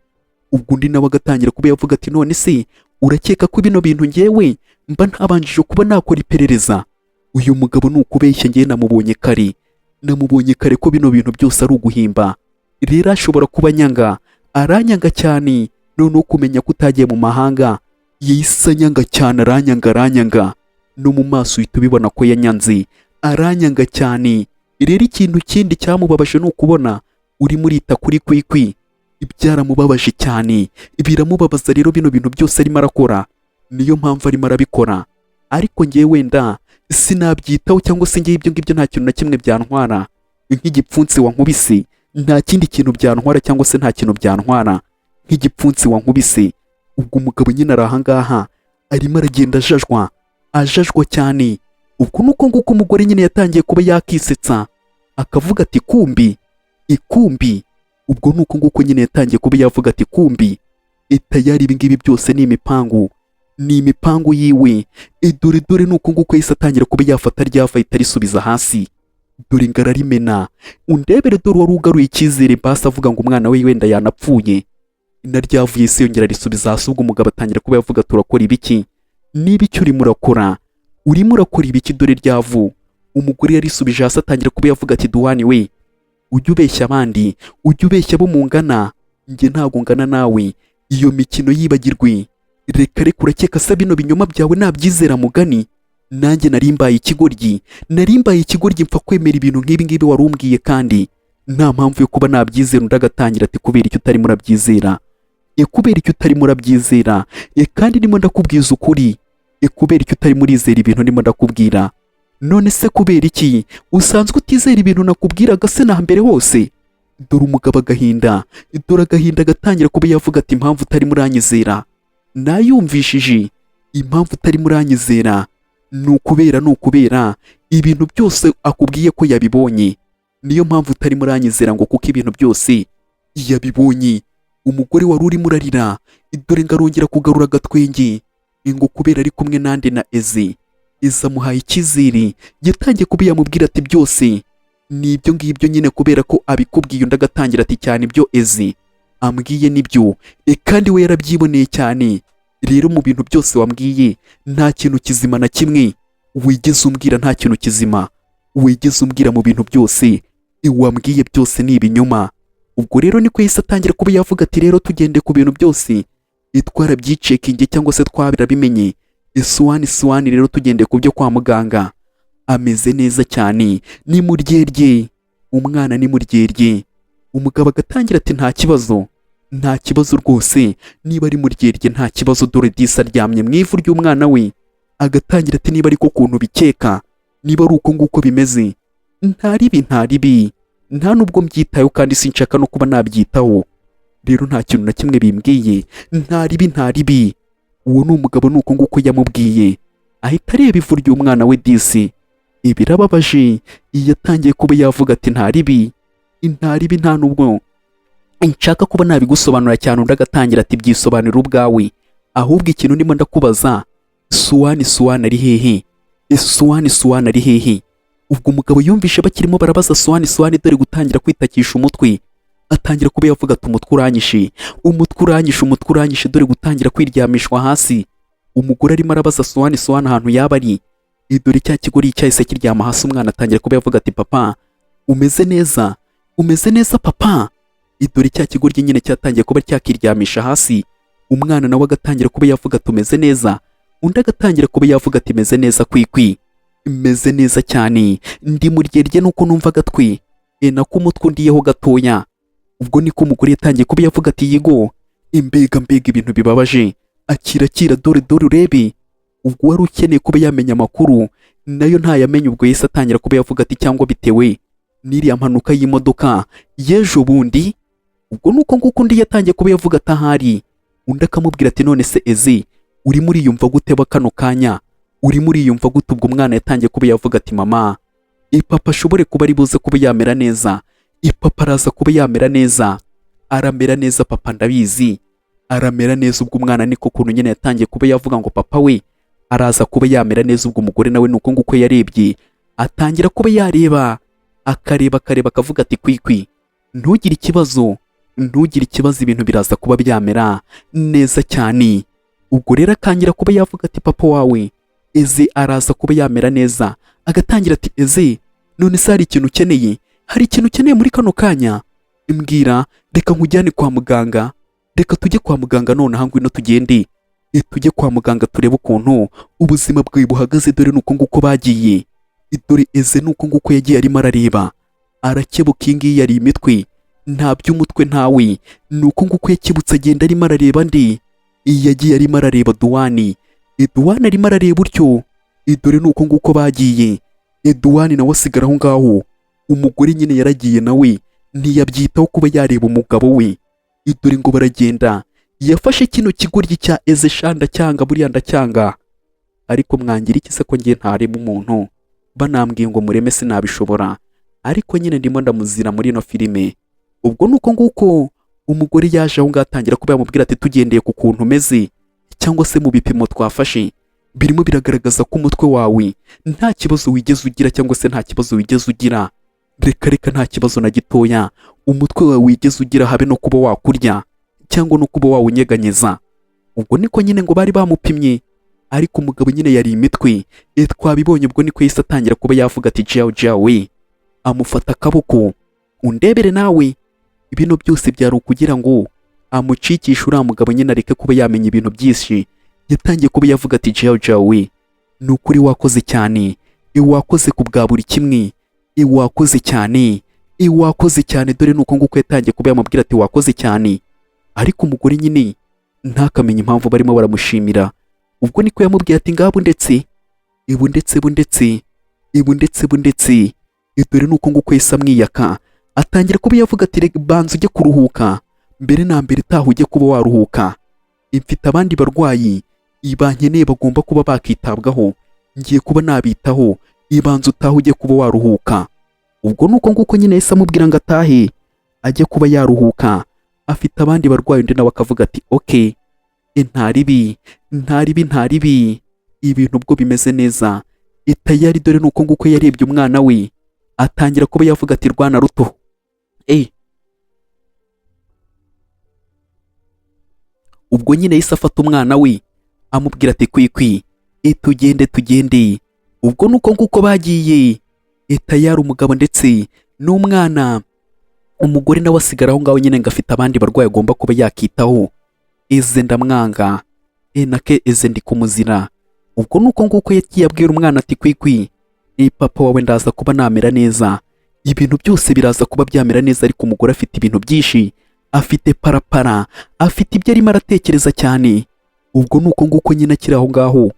Ubwo undi nawe agatangira kuba yavuga ati: "None se urakeka ko bino bintu ngewe mba ntabanjije kuba nakora iperereza? Uyu mugabo ni ukubeshya. Ngewe namubonye kare, namubonye kare ko bino bintu byose ari uguhimba. Rero ashobora kuba anyanga, aranyanga cyane. Noneho kumenya ko utagiye mu mahanga, yahise anyanga cyane, aranyanga, aranyanga. No mu maso uhita ubibona ko yanyanze, aranyanga cyane. Rero ikintu kindi cyamubabaje ni ukubona urimo urita kuri Kwikwi, byaramubabaje cyane, biramubabaza. Rero bino bintu byose arimo arakora, niyo mpamvu arimo arabikora. Ariko ngewe wenda sinabyitaho, cyangwa se ngewe ibyo ngibyo nta kintu na kimwe byantwara nk'igipfunsi wankubise. Nta kindi kintu byantwara, cyangwa se nta kintu byantwara nk'igipfunsi wankubise." Ubwo umugabo nyine ari ahangaha arimo aragenda ajajwa, ajajwa cyane. Ubwo nuko nguko umugore nyine yatangiye kuba yakisetsa, akavuga ati: "Kumbi ikumbi." Ubwo nuko nguko nyine yatangiye kuba yavuga ati: "Kumbi tayari ibi ngibi byose ni imipangu, ni imipangu yiwe. Dore dore." Nuko nguko yahise atangira kuba yafata ryafa, ahita arisubiza hasi. Dore ngo ararimena, undebere. Dore wari ugaruye icyizere basi, avuga ngo umwana we wenda yanapfuye, naryavuye se, yongera arisubiza hasi. Ubwo umugabo atangira kuba yavuga: "Turakora ibiki? Niba icyo urimo urakora, urimo urakora ibiki?" Dore ryavu, umugore yarisubije hasi, atangira kuba yavuga ati: "Duwani we, ujye ubeshya abandi, ujye ubeshya abo mungana, njye ntabwo ngana nawe. Iyo mikino yibagirwe. Reka reka, urakeka se bino binyoma byawe nabyizera? Mugani nanjye nari mbaye ikigoryi, nari mbaye ikigoryi mpfa kwemera ibintu nk'ibi ngibi wari umbwiye, kandi nta mpamvu yo kuba nabyizera." Undi agatangira ati: "Kubera icyo utarimo urabyizera? E, kubera icyo utarimo urabyizera? E, kandi ndimo ndakubwiza ukuri. E, kubera icyo utarimo urizera ibintu ndimo ndakubwira? None se kubera iki usanzwe utizera ibintu nakubwiraga se na mbere hose?" Dore umugabo agahinda, dore agahinda, agatangira kuba yavuga ati: "Impamvu utarimo uranyizera nayumvishije. Impamvu utarimo uranyizera ni ukubera ibintu byose akubwiye ko yabibonye. Niyo mpamvu utarimo uranyizera, ngo kuko ibintu byose yabibonye." Umugore wari urimo urarira, dore ngo arongera kugarura agatwenge, ngo kubera ari kumwe nande? Na Eze. Eze amuhaye icyizere, yatangiye kuba yamubwira ati: "Byose ni ibyo ngibyo nyine kubera ko abikubwiye." Undi agatangira ati: "Cyane, ibyo Eze ambwiye nibyo, e, kandi we yarabyiboneye cyane. Rero mu bintu byose wambwiye nta kintu kizima na kimwe wigeze umbwira, nta kintu kizima wigeze umbwira. Mu bintu byose wambwiye byose ni ibinyoma." Ubwo rero niko yahise atangira kuba yavuga ati: "Rero tugende ku bintu byose twarabyicekinge cyangwa se twabirabimenye, isuwani suwani, rero tugendeye ku byo kwa muganga, ameze neza cyane, ni muryerye, umwana ni muryerye." Umugabo agatangira ati: "Nta kibazo, nta kibazo rwose, niba ari muryerye nta kibazo." Dore disi aryamye mu ivu ry'umwana we, agatangira ati: "Niba ariko ukuntu bikeka, niba ari uko nguko bimeze, nta ribi, nta ribi, nta nubwo mbyitayeho kandi sinshaka no kuba nabyitaho. Rero nta kintu na kimwe bimbwiye, nta ribi, nta ribi." Uwo ni umugabo, ni uko nguko yamubwiye, ahita areba ivu ry'umwana we. Disi ibirababaje, iyo atangiye kuba yavuga ati: "Nta ribi, nta ribi, nta nubwo nshaka kuba nabigusobanura cyane." Undi agatangira ati: "Byisobanura ubwawe. Ahubwo ikintu ndimo ndakubaza, Suwani Suwani ari hehe? Suwani Suwani ari hehe?" Ubwo umugabo yumvishe bakirimo barabaza Suwani Suwani, dore gutangira kwitakisha umutwe, atangira kuba yavuga ati: "Umutwe uranyishe, umutwe uranyishe, umutwe uranyishe." Dore gutangira kwiryamishwa hasi, umugore arimo arabaza Suwani Suwani ahantu yaba ari. Dore cya kigori cyahise kiryama hasi, umwana atangira kuba yavuga ati: "Papa, umeze neza? Umeze neza, papa?" Dore cya kigoryi nyine cyatangiye kuba cyakiryamisha hasi, umwana nawe agatangira kuba yavuga ati: "Umeze neza?" Undi agatangira kuba yavuga ati: "Meze neza kwikwi, meze neza cyane, ndi muryerye, nuko numva agatwi, e, nako umutwe undiyeho gatoya." Ubwo niko umugore yatangiye kuba yavuga ati: "Yigo, imbega mbega ibintu bibabaje, akira, akira, dore dore urebe." Ubwo wari ukeneye kuba yamenya amakuru nayo ntayamenye. Ubwo yahise atangira kuba yavuga ati: "Cyangwa bitewe n'iriya mpanuka y'imodoka y'ejo bundi?" Ubwo nuko nguko undi yatangiye kuba yavuga ati: "Ahari." Undi akamubwira ati: "None se Ezi, urimo uriyumva gute ba kano kanya? Urimo uriyumva gute?" Ubwo umwana yatangiye kuba yavuga ati: "Mama, ipapa ashobore kuba ari buze kuba yamera neza. Ipapa araza kuba yamera neza, aramera neza papa, ndabizi aramera neza." Ubwo umwana niko kuntu nyine yatangiye kuba yavuga ngo papa we araza kuba yamera neza. Ubwo umugore nawe nuko nguko yarebye, atangira kuba yareba, akareba, akareba, akavuga ati: "Kwikwi, ntugire ikibazo, ntugire ikibazo, ibintu biraza kuba byamera neza cyane." Ubwo rero akangira kuba yavuga ati: "Papa wawe Eze araza kuba yamera neza." Agatangira ati: "Eze, none se hari ikintu ukeneye? Hari ikintu ukeneye muri kano kanya? Mbwira, reka nkujyane kwa muganga, reka tujye kwa muganga nonaha, ngwino tugende, tujye kwa muganga turebe ukuntu ubuzima bwawe buhagaze." Dore nuko nguko bagiye. Dore Eze nuko nguko yagiye arimo arareba, arakebuka. Iyi ngiyi yari imitwe, nta by'umutwe ntawe. Nuko nguko yakebutse, agenda arimo arareba ndi yagiye arimo arareba Duwani. Duwani arimo arareba utyo. Dore nuko nguko bagiye, Duwani nawe asigara aho ngaho. Umugore nyine yaragiye, nawe ntiyabyitaho kuba yareba umugabo we. Dore ngo baragenda, yafashe kino kigoryi cya Eze. Sha, ndacyanga buriya, ndacyanga. Ariko mwangira iki se ko ngiye ntarema umuntu? Banambwiye ngo mureme sinabishobora, ariko nyine ndimo ndamuzira muri ino filime. Ubwo nuko nguko umugore yaje aho ngaho, atangira kuba yamubwira ati: "Tugendeye ku kuntu umeze cyangwa se mu bipimo twafashe, Birimo biragaragaza ko umutwe wawe nta kibazo wigeze ugira, cyangwa se nta kibazo wigeze ugira. Reka reka, nta kibazo na gitoya umutwe wawe wigeze ugira, habe no kuba wakurya cyangwa no kuba wawunyeganyeza. Ubwo niko nyine ngo bari bamupimye, ariko umugabo nyine yari imitwe, twabibonye. Ubwo niko yahise atangira kuba yavuga ati: "Jiao Jiao we." Amufata akaboko, undebere nawe. Bino byose byari ukugira ngo amucikishe uriya mugabo nyine, areke kuba yamenya ibintu byinshi. Yatangiye kuba yavuga ati: "Jiao Jiao we, ni ukuri wakoze cyane, wakoze ku bwa buri kimwe, wakoze cyane, wakoze cyane." Dore ni uko nguko yatangiye kuba yamubwira ati: "Wakoze cyane." Ariko umugore nyine ntakamenye impamvu barimo baramushimira. Ubwo niko yamubwiye ati: "Ngabu ndetse ibu ndetse bu ndetse ibu ndetse bu ndetse." Dore ni uko nguko yahise amwiyaka, atangira kuba yavuga ati: "Reka banza ujye kuruhuka mbere na mbere, utaha ujye kuba waruhuka. Mfite abandi barwayi bankeneye bagomba kuba bakitabwaho, ngiye kuba nabitaho, ibanza utaha ujye kuba waruhuka." Ubwo ni uko nguko nyine yahise amubwira ngo atahe ajye kuba yaruhuka, afite abandi barwayi. Undi nawe akavuga ati: "Okay, ntaribi, ntaribi, ntaribi, ibintu ubwo bimeze neza itayari." Dore ni uko nguko yarebye umwana we, atangira kuba yavuga ati: "Rwana ruto." Ubwo nyine yahise afata umwana we, amubwira ati: "Kwikwi, tugende, tugende." Ubwo ni uko nguko bagiye tayari, umugabo ndetse n'umwana. Umugore nawe asigara aho ngaho nyine ngo afite abandi barwayi agomba kuba yakitaho. Eze ndamwanga, nake eze ndi kumuzira. Ubwo ni uko nguko yagiye abwira umwana ati: "Kwikwi, papa wawe ndaza kuba namera neza, ibintu byose biraza kuba byamera neza." Ariko umugore afite ibintu byinshi, afite parapara, afite ibyo arimo aratekereza cyane. Ubwo ni uko nguko nyine akiri aho ngaho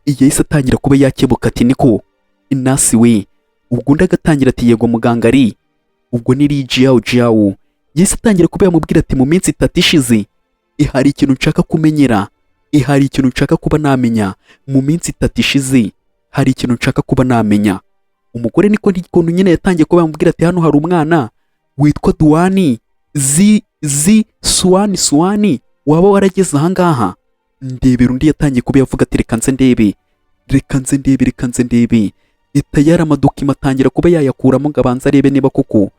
yahise atangira kuba yakebuka ati: "Niko nurse we." Ubwo undi agatangira ati: "Yego muganga." Ari ubwo ni Jiao Jiao yahise atangira kuba yamubwira ati: "Mu minsi 3 ishize hari ikintu nshaka kumenyera, hari ikintu nshaka kuba namenya. Mu minsi 3 ishize hari ikintu nshaka kuba namenya." Umugore niko ukuntu nyine yatangiye kuba yamubwira ati: "Hano hari umwana witwa Duwani zi zi Suwani Suwani, waba warageze ahangaha? Ndebera." Undi yatangiye kuba yavuga ati: "Reka nze ndebe, reka nze ndebe, reka nze ndebe." Tayari amadocuments atangira kuba yayakuramo ngo abanze arebe niba koko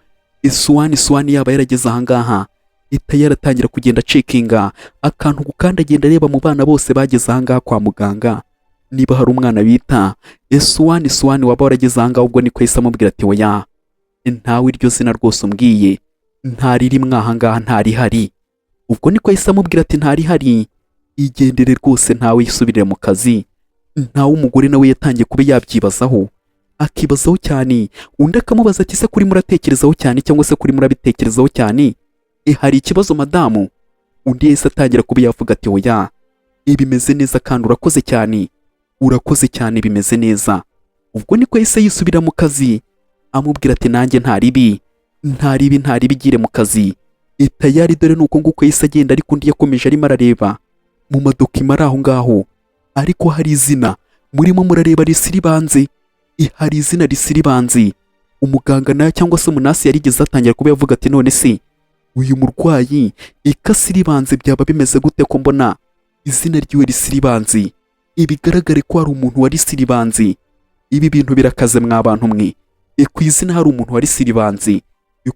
Suwani Suwani yaba yarageze ahangaha. Tayari atangira kugenda acheckinga akantu ku kandi, agenda areba mu bana bose bageze ahangaha kwa muganga niba hari umwana bita Suwani Suwani waba warageze ahangaha. Ubwo niko yahise amubwira ati: "Oya, ntawe iryo zina rwose umbwiye ntaririmo ahangaha, ntarihari." Ubwo niko yahise amubwira ati: "Ntarihari, igendere rwose, ntawe, yisubirire mu kazi, ntawe." Umugore nawe yatangiye kuba yabyibazaho, akibazaho cyane. Undi akamubaza ati: "Se kuri muratekerezaho cyane, cyangwa se kuri murabitekerezaho cyane, hari ikibazo madamu?" Undi yahise atangira kuba yavuga ati: "Oya, bimeze neza kandi urakoze cyane, urakoze cyane, bimeze neza." Ubwo niko yahise yisubira mu kazi, amubwira ati: "Nanjye ntaribi, ntaribi, ntaribi, igire mu kazi." Tayari dore nuko nguko yahise agenda, ariko undi yakomeje arimo arareba mu madocuments ari aho ngaho. Ariko hari izina murimo murareba risiribanze, hari izina risiribanze. Umuganga nayo cyangwa se umunurse yarigeze atangira kuba yavuga ati: "None se uyu murwayi ikasiribanze byaba bimeze gute, ko mbona izina ryiwe risiribanze, ibigaragare ko hari umuntu warisiribanze? Ibi bintu birakaze mwa bantu mwe." Ku izina hari umuntu warisiribanze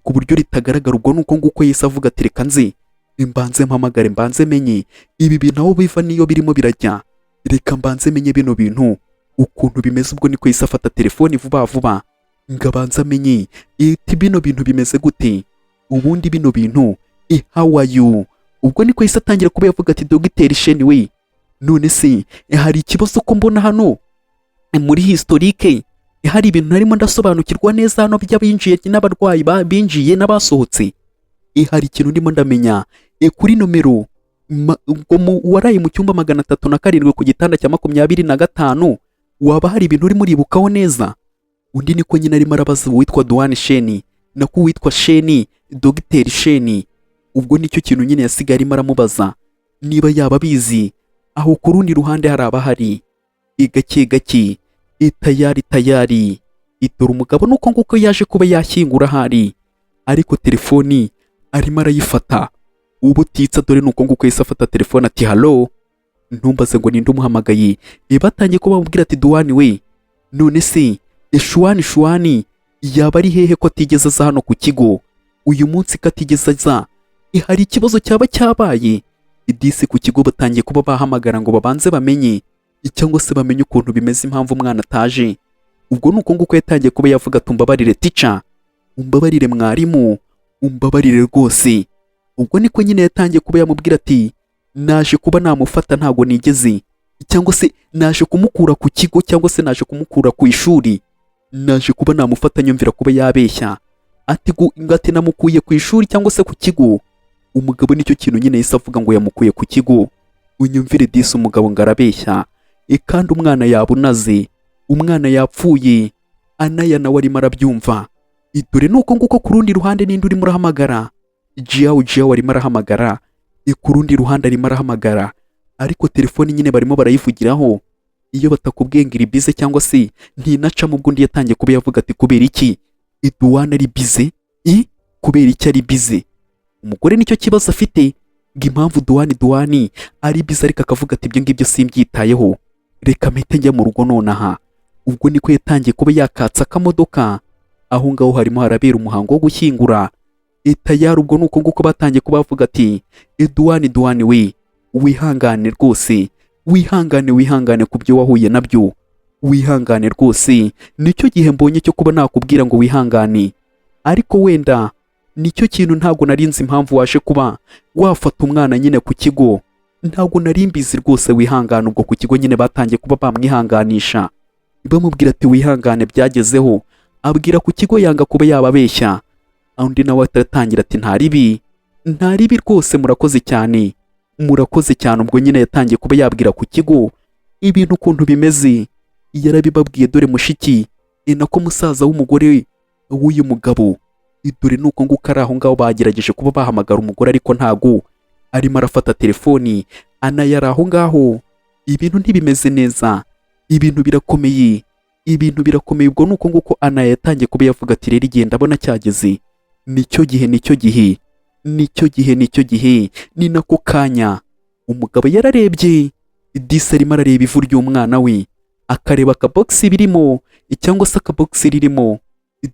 ku buryo ritagaragara. Ubwo nuko nguko yahise avuga ati: "Reka nze mbanze mpamagare, mbanze menye ibi bintu aho biva n'iyo birimo birajya, reka mbanze menye bino bintu ukuntu bimeze." Ubwo niko yahise afata telefoni vuba vuba ngo abanze amenye iti: "Bino bintu bimeze gute ubundi bino bintu? How are you?" Ubwo niko yahise atangira kuba yavuga ati: "Dogiteri Sheni we, none se hari ikibazo ko mbona hano muri historique hari ibintu narimo ndasobanukirwa neza hano by'abinjiye n'abarwayi binjiye n'abasohotse? Hari ikintu ndimo ndamenya kuri nomero ngo waraye mu cyumba 307 ku gitanda cya 25, waba hari ibintu urimo uribukaho neza?" Undi niko nyine arimo arabaza uwitwa Duane Sheni, nako uwitwa Sheni, Dogiteri Sheni. Ubwo nicyo kintu nyine yasigaye arimo aramubaza niba yaba abizi. Aho ku rundi ruhande hari abahari gake gake, tayari tayari itora umugabo nuko nguko yaje kuba yashyingura ahari, ariko telefoni arimo arayifata ubutitsa. Dore nuko nguko yahise afata telefone ati: "Hello." Ntumbaze ngo ninde umuhamagaye. Batangiye kuba bamubwira ati: "Duwani we, none se Shuwani, Shuwani yaba ari hehe ko atigeze aza hano ku kigo uyu munsi, ko atigeze aza? Hari ikibazo cyaba cyabaye?" Idisi ku kigo batangiye kuba bahamagara ngo babanze bamenye, cyangwa se bamenye ukuntu bimeze, impamvu umwana ataje. Ubwo ni uko nguko yatangiye kuba yavuga ati: "Umbabarire teacher, umbabarire mwarimu, umbabarire rwose." Ubwo niko nyine yatangiye kuba yamubwira ati: "Naje kuba namufata, ntabwo nigeze, cyangwa se naje kumukura ku kigo, cyangwa se naje kumukura ku ishuri, naje kuba namufata." Nyumvira kuba yabeshya ati ngo ati namukuye ku ishuri cyangwa se ku kigo. Umugabo nicyo kintu nyine yahise avuga ngo yamukuye ku kigo. Unyumvire disi, umugabo ngo arabeshya. Kandi umwana yabunaze, umwana yapfuye. Anaya nawe arimo arabyumva. Dore nuko nguko ku rundi ruhande ninde urimo urahamagara? Jiyawu, Jiyawu arimo arahamagara. Ku rundi ruhande arimo arahamagara, ariko telefoni nyine barimo barayivugiraho, iyo batakubwiye ngo iri busy cyangwa se ntinacamo. Ubwo undi yatangiye kuba yavuga ati: "Kubera iki Iduwana ari busy? I kubera iki ari busy?" Umugore nicyo kibazo afite, ngo impamvu Duwani, Duwani ari busy, ariko akavuga ati: "Ibyo ngibyo simbyitayeho, reka mpite njya mu rugo nonaha." Ubwo niko yatangiye kuba yakatsa akamodoka. Aho ngaho harimo harabera umuhango wo gushyingura tayari. Ubwo nuko nguko batangiye kuba bavuga ati: "Eduwani, Duwani we, wihangane rwose, wihangane, wihangane ku byo wahuye nabyo, wihangane rwose. Nicyo gihe mbonye cyo kuba nakubwira ngo wihangane, ariko wenda nicyo kintu ntabwo nari nzi impamvu waje kuba wafata umwana nyine ku kigo, ntabwo nari mbizi rwose, wihangane." Ubwo ku kigo nyine batangiye kuba bamwihanganisha, bamubwira ati: "Wihangane, byagezeho." Abwira ku kigo, yanga kuba yababeshya. Undi nawe aratangira ati: "Nta ribi, nta ribi rwose, murakoze cyane, murakoze cyane." Ubwo nyine yatangiye kuba yabwira ku kigo ibintu ukuntu bimeze, yarabibabwiye. Dore mushiki, ni nako musaza w'umugore w'uyu mugabo. Dore nuko nguko ari aho ngaho, bagerageje kuba bahamagara umugore ariko ntago arimo arafata telefoni. Anayari aho ngaho, ibintu ntibimeze neza, ibintu birakomeye, ibintu birakomeye. Ubwo nuko nguko Ana yatangiye kuba yavuga ati: "Rero igihe ndabona cyageze, nicyo gihe, nicyo gihe, nicyo gihe, nicyo gihe, ni nako kanya." Umugabo yararebye disi, arimo arareba ivu ry'umwana we, akareba akabogisi birimo, cyangwa se akabogisi ririmo.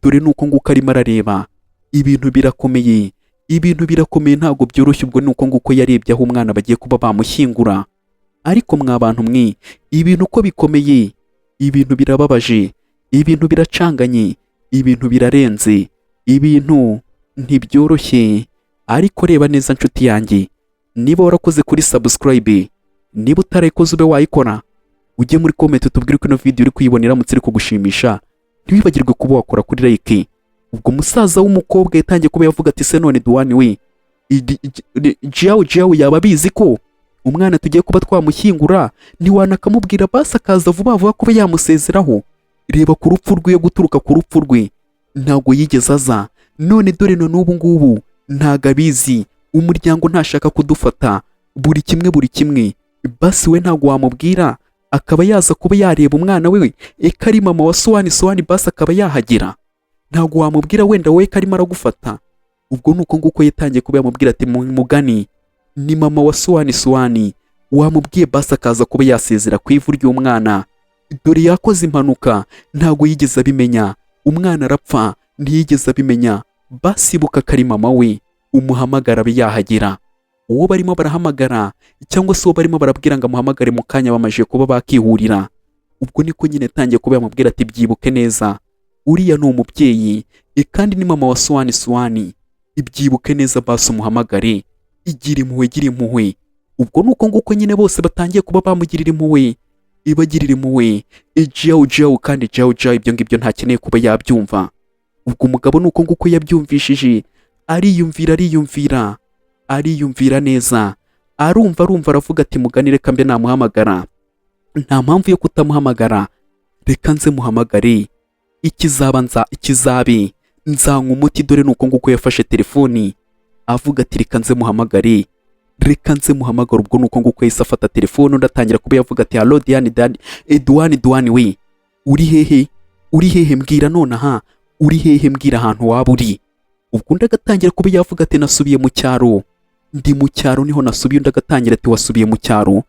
Dore nuko nguko arimo arareba, ibintu birakomeye, ibintu birakomeye, ntabwo byoroshye. Ubwo nuko nguko yarebye aho umwana bagiye kuba bamushyingura. Ariko mwa bantu mwe, ibintu uko bikomeye, ibintu birababaje, ibintu biracanganye, ibintu birarenze, ibintu ntibyoroshye. Ariko reba neza nshuti yanjye, niba warakoze kuri subscribe, niba utarayikoze ube wayikora, ujye muri comment tubwire ko ino video uri kuyibona iramutse iri kugushimisha, ntiwibagirwe kuba wakora kuri like. Ubwo musaza w'umukobwa yatangiye kuba yavuga ati: "Se none Duwani we, Jiyawu, Jiyawu yaba abizi ko umwana tugiye kuba twamushyingura? Ntiwanakamubwira basi akaza vuba vuba kuba yamusezeraho? Reba ku rupfu rwe, guturuka ku rupfu rwe ntabwo yigeze aza, none dore na n'ubu ngubu ntabwo abizi. Umuryango ntashaka kudufata, buri kimwe, buri kimwe. Basi we ntabwo wamubwira akaba yaza kuba yareba umwana we, eka ari mama wa Suwani, Suwani basi akaba yahagera? Ntabwo wamubwira wenda wowe ko arimo aragufata?" Ubwo ni uko nguko yatangiye kuba yamubwira ati: "Mugani ni mama wa Suwani, Suwani wamubwiye basi akaza kuba yasezera ku ivu ry'umwana? Dore yakoze impanuka, ntabwo yigeze abimenya, umwana arapfa ntiyigeze abimenya. Basi ibuka ko ari mama we, umuhamagara abe yahagera." Uwo barimo barahamagara, cyangwa se uwo barimo barabwira ngo amuhamagare mu kanya, bamaze kuba bakihurira. Ubwo niko nyine yatangiye kuba yamubwira ati: "Byibuke neza, uriya ni umubyeyi, kandi ni mama wa Suwani, Suwani ibyibuke neza, basi umuhamagare, igira impuhwe, gira impuhwe." Ubwo ni uko nguko nyine bose batangiye kuba bamugirira impuhwe, ibagirira impuhwe Jiyawu, Jiyawu, kandi Jiyawu, Jiyawu ibyo ngibyo ntakeneye kuba yabyumva. Ubwo umugabo ni uko nguko yabyumvishije, ariyumvira, ariyumvira, ariyumvira neza, arumva, arumva, aravuga ati: "Mugani reka mbe namuhamagara, nta mpamvu yo kutamuhamagara, reka nze muhamagare, ikizaba nza ikizabe nzanywa umuti." Dore ni uko nguko yafashe telefoni, avuga ati: "Reka nze muhamagare, reka nze muhamagare." Ubwo ni uko nguko yahise afata telefone, undi atangira kuba yavuga ati: "Hello Diane, Diane, Duwani, Duwani we, uri hehe? Uri hehe? Mbwira nonaha, uri hehe? Mbwira ahantu waba uri." Ubwo undi agatangira kuba yavuga ati: "Nasubiye mu cyaro, ndi mu cyaro, niho nasubiye." Undi agatangira ati: "Wasubiye mu cyaro?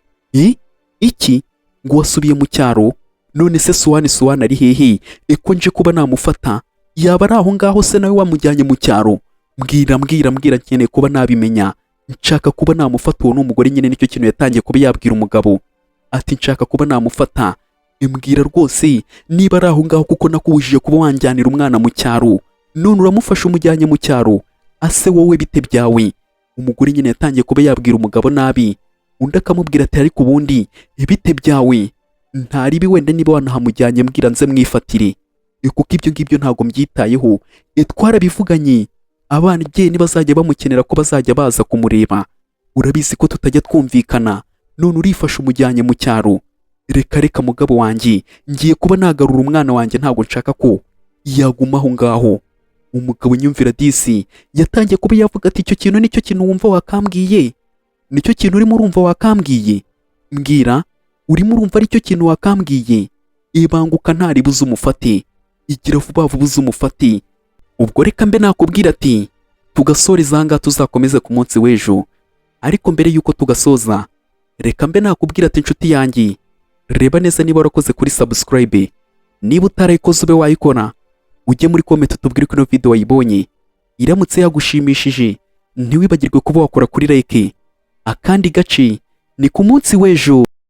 Iki ngo wasubiye mu cyaro? None se Suwani, Suwani ari hehe? Eko nje kuba namufata, yaba ari aho ngaho se nawe wamujyanye mu cyaro? Mbwira, mbwira, mbwira, nkeneye kuba nabimenya, nshaka kuba namufata." Uwo ni umugore nyine, nicyo kintu yatangiye kuba yabwira umugabo ati: "Nshaka kuba namufata, mbwira rwose niba ari aho ngaho, kuko nakubujije kuba wanjyanira umwana mu cyaro, none uramufasha umujyanye mu cyaro. Ase wowe bite byawe?" Umugore nyine yatangiye kuba yabwira umugabo nabi, undi akamubwira ati: "Ariko ubundi bite byawe? Ntaribi wenda niba wanahamujyanye, mbwira nze mwifatire, kuko ibyo ngibyo ntabwo mbyitayeho. Twarabivuganye, abana igihe nibazajya bamukenera ko bazajya baza kumureba. Urabizi ko tutajya twumvikana, none urifasha umujyanye mu cyaro. Reka, reka mugabo wanjye, ngiye kuba nagarura umwana wanjye, ntabwo nshaka ko yaguma aho ngaho." Umugabo, nyumvira disi, yatangiye kuba yavuga ati: "Icyo kintu nicyo kintu wumva wakambwiye? Nicyo kintu urimo urumva wakambwiye? Mbwira, urimo urumva aricyo kintu wakambwiye? Ibanguka, ntaribuze umufate, igira vuba vuba uze umufate." Ubwo reka mbe nakubwira ati tugasoreza aha ngaha, tuzakomeze ku munsi w'ejo. Ariko mbere y'uko tugasoza, reka mbe nakubwira ati: inshuti yanjye, reba neza niba warakoze kuri subscribe. Niba utarayikoze, ube wayikora, ujye muri comment utubwire ko ino video wayibonye. Iramutse yagushimishije, ntiwibagirwe kuba wakora kuri like. Akandi gace ni ku munsi w'ejo.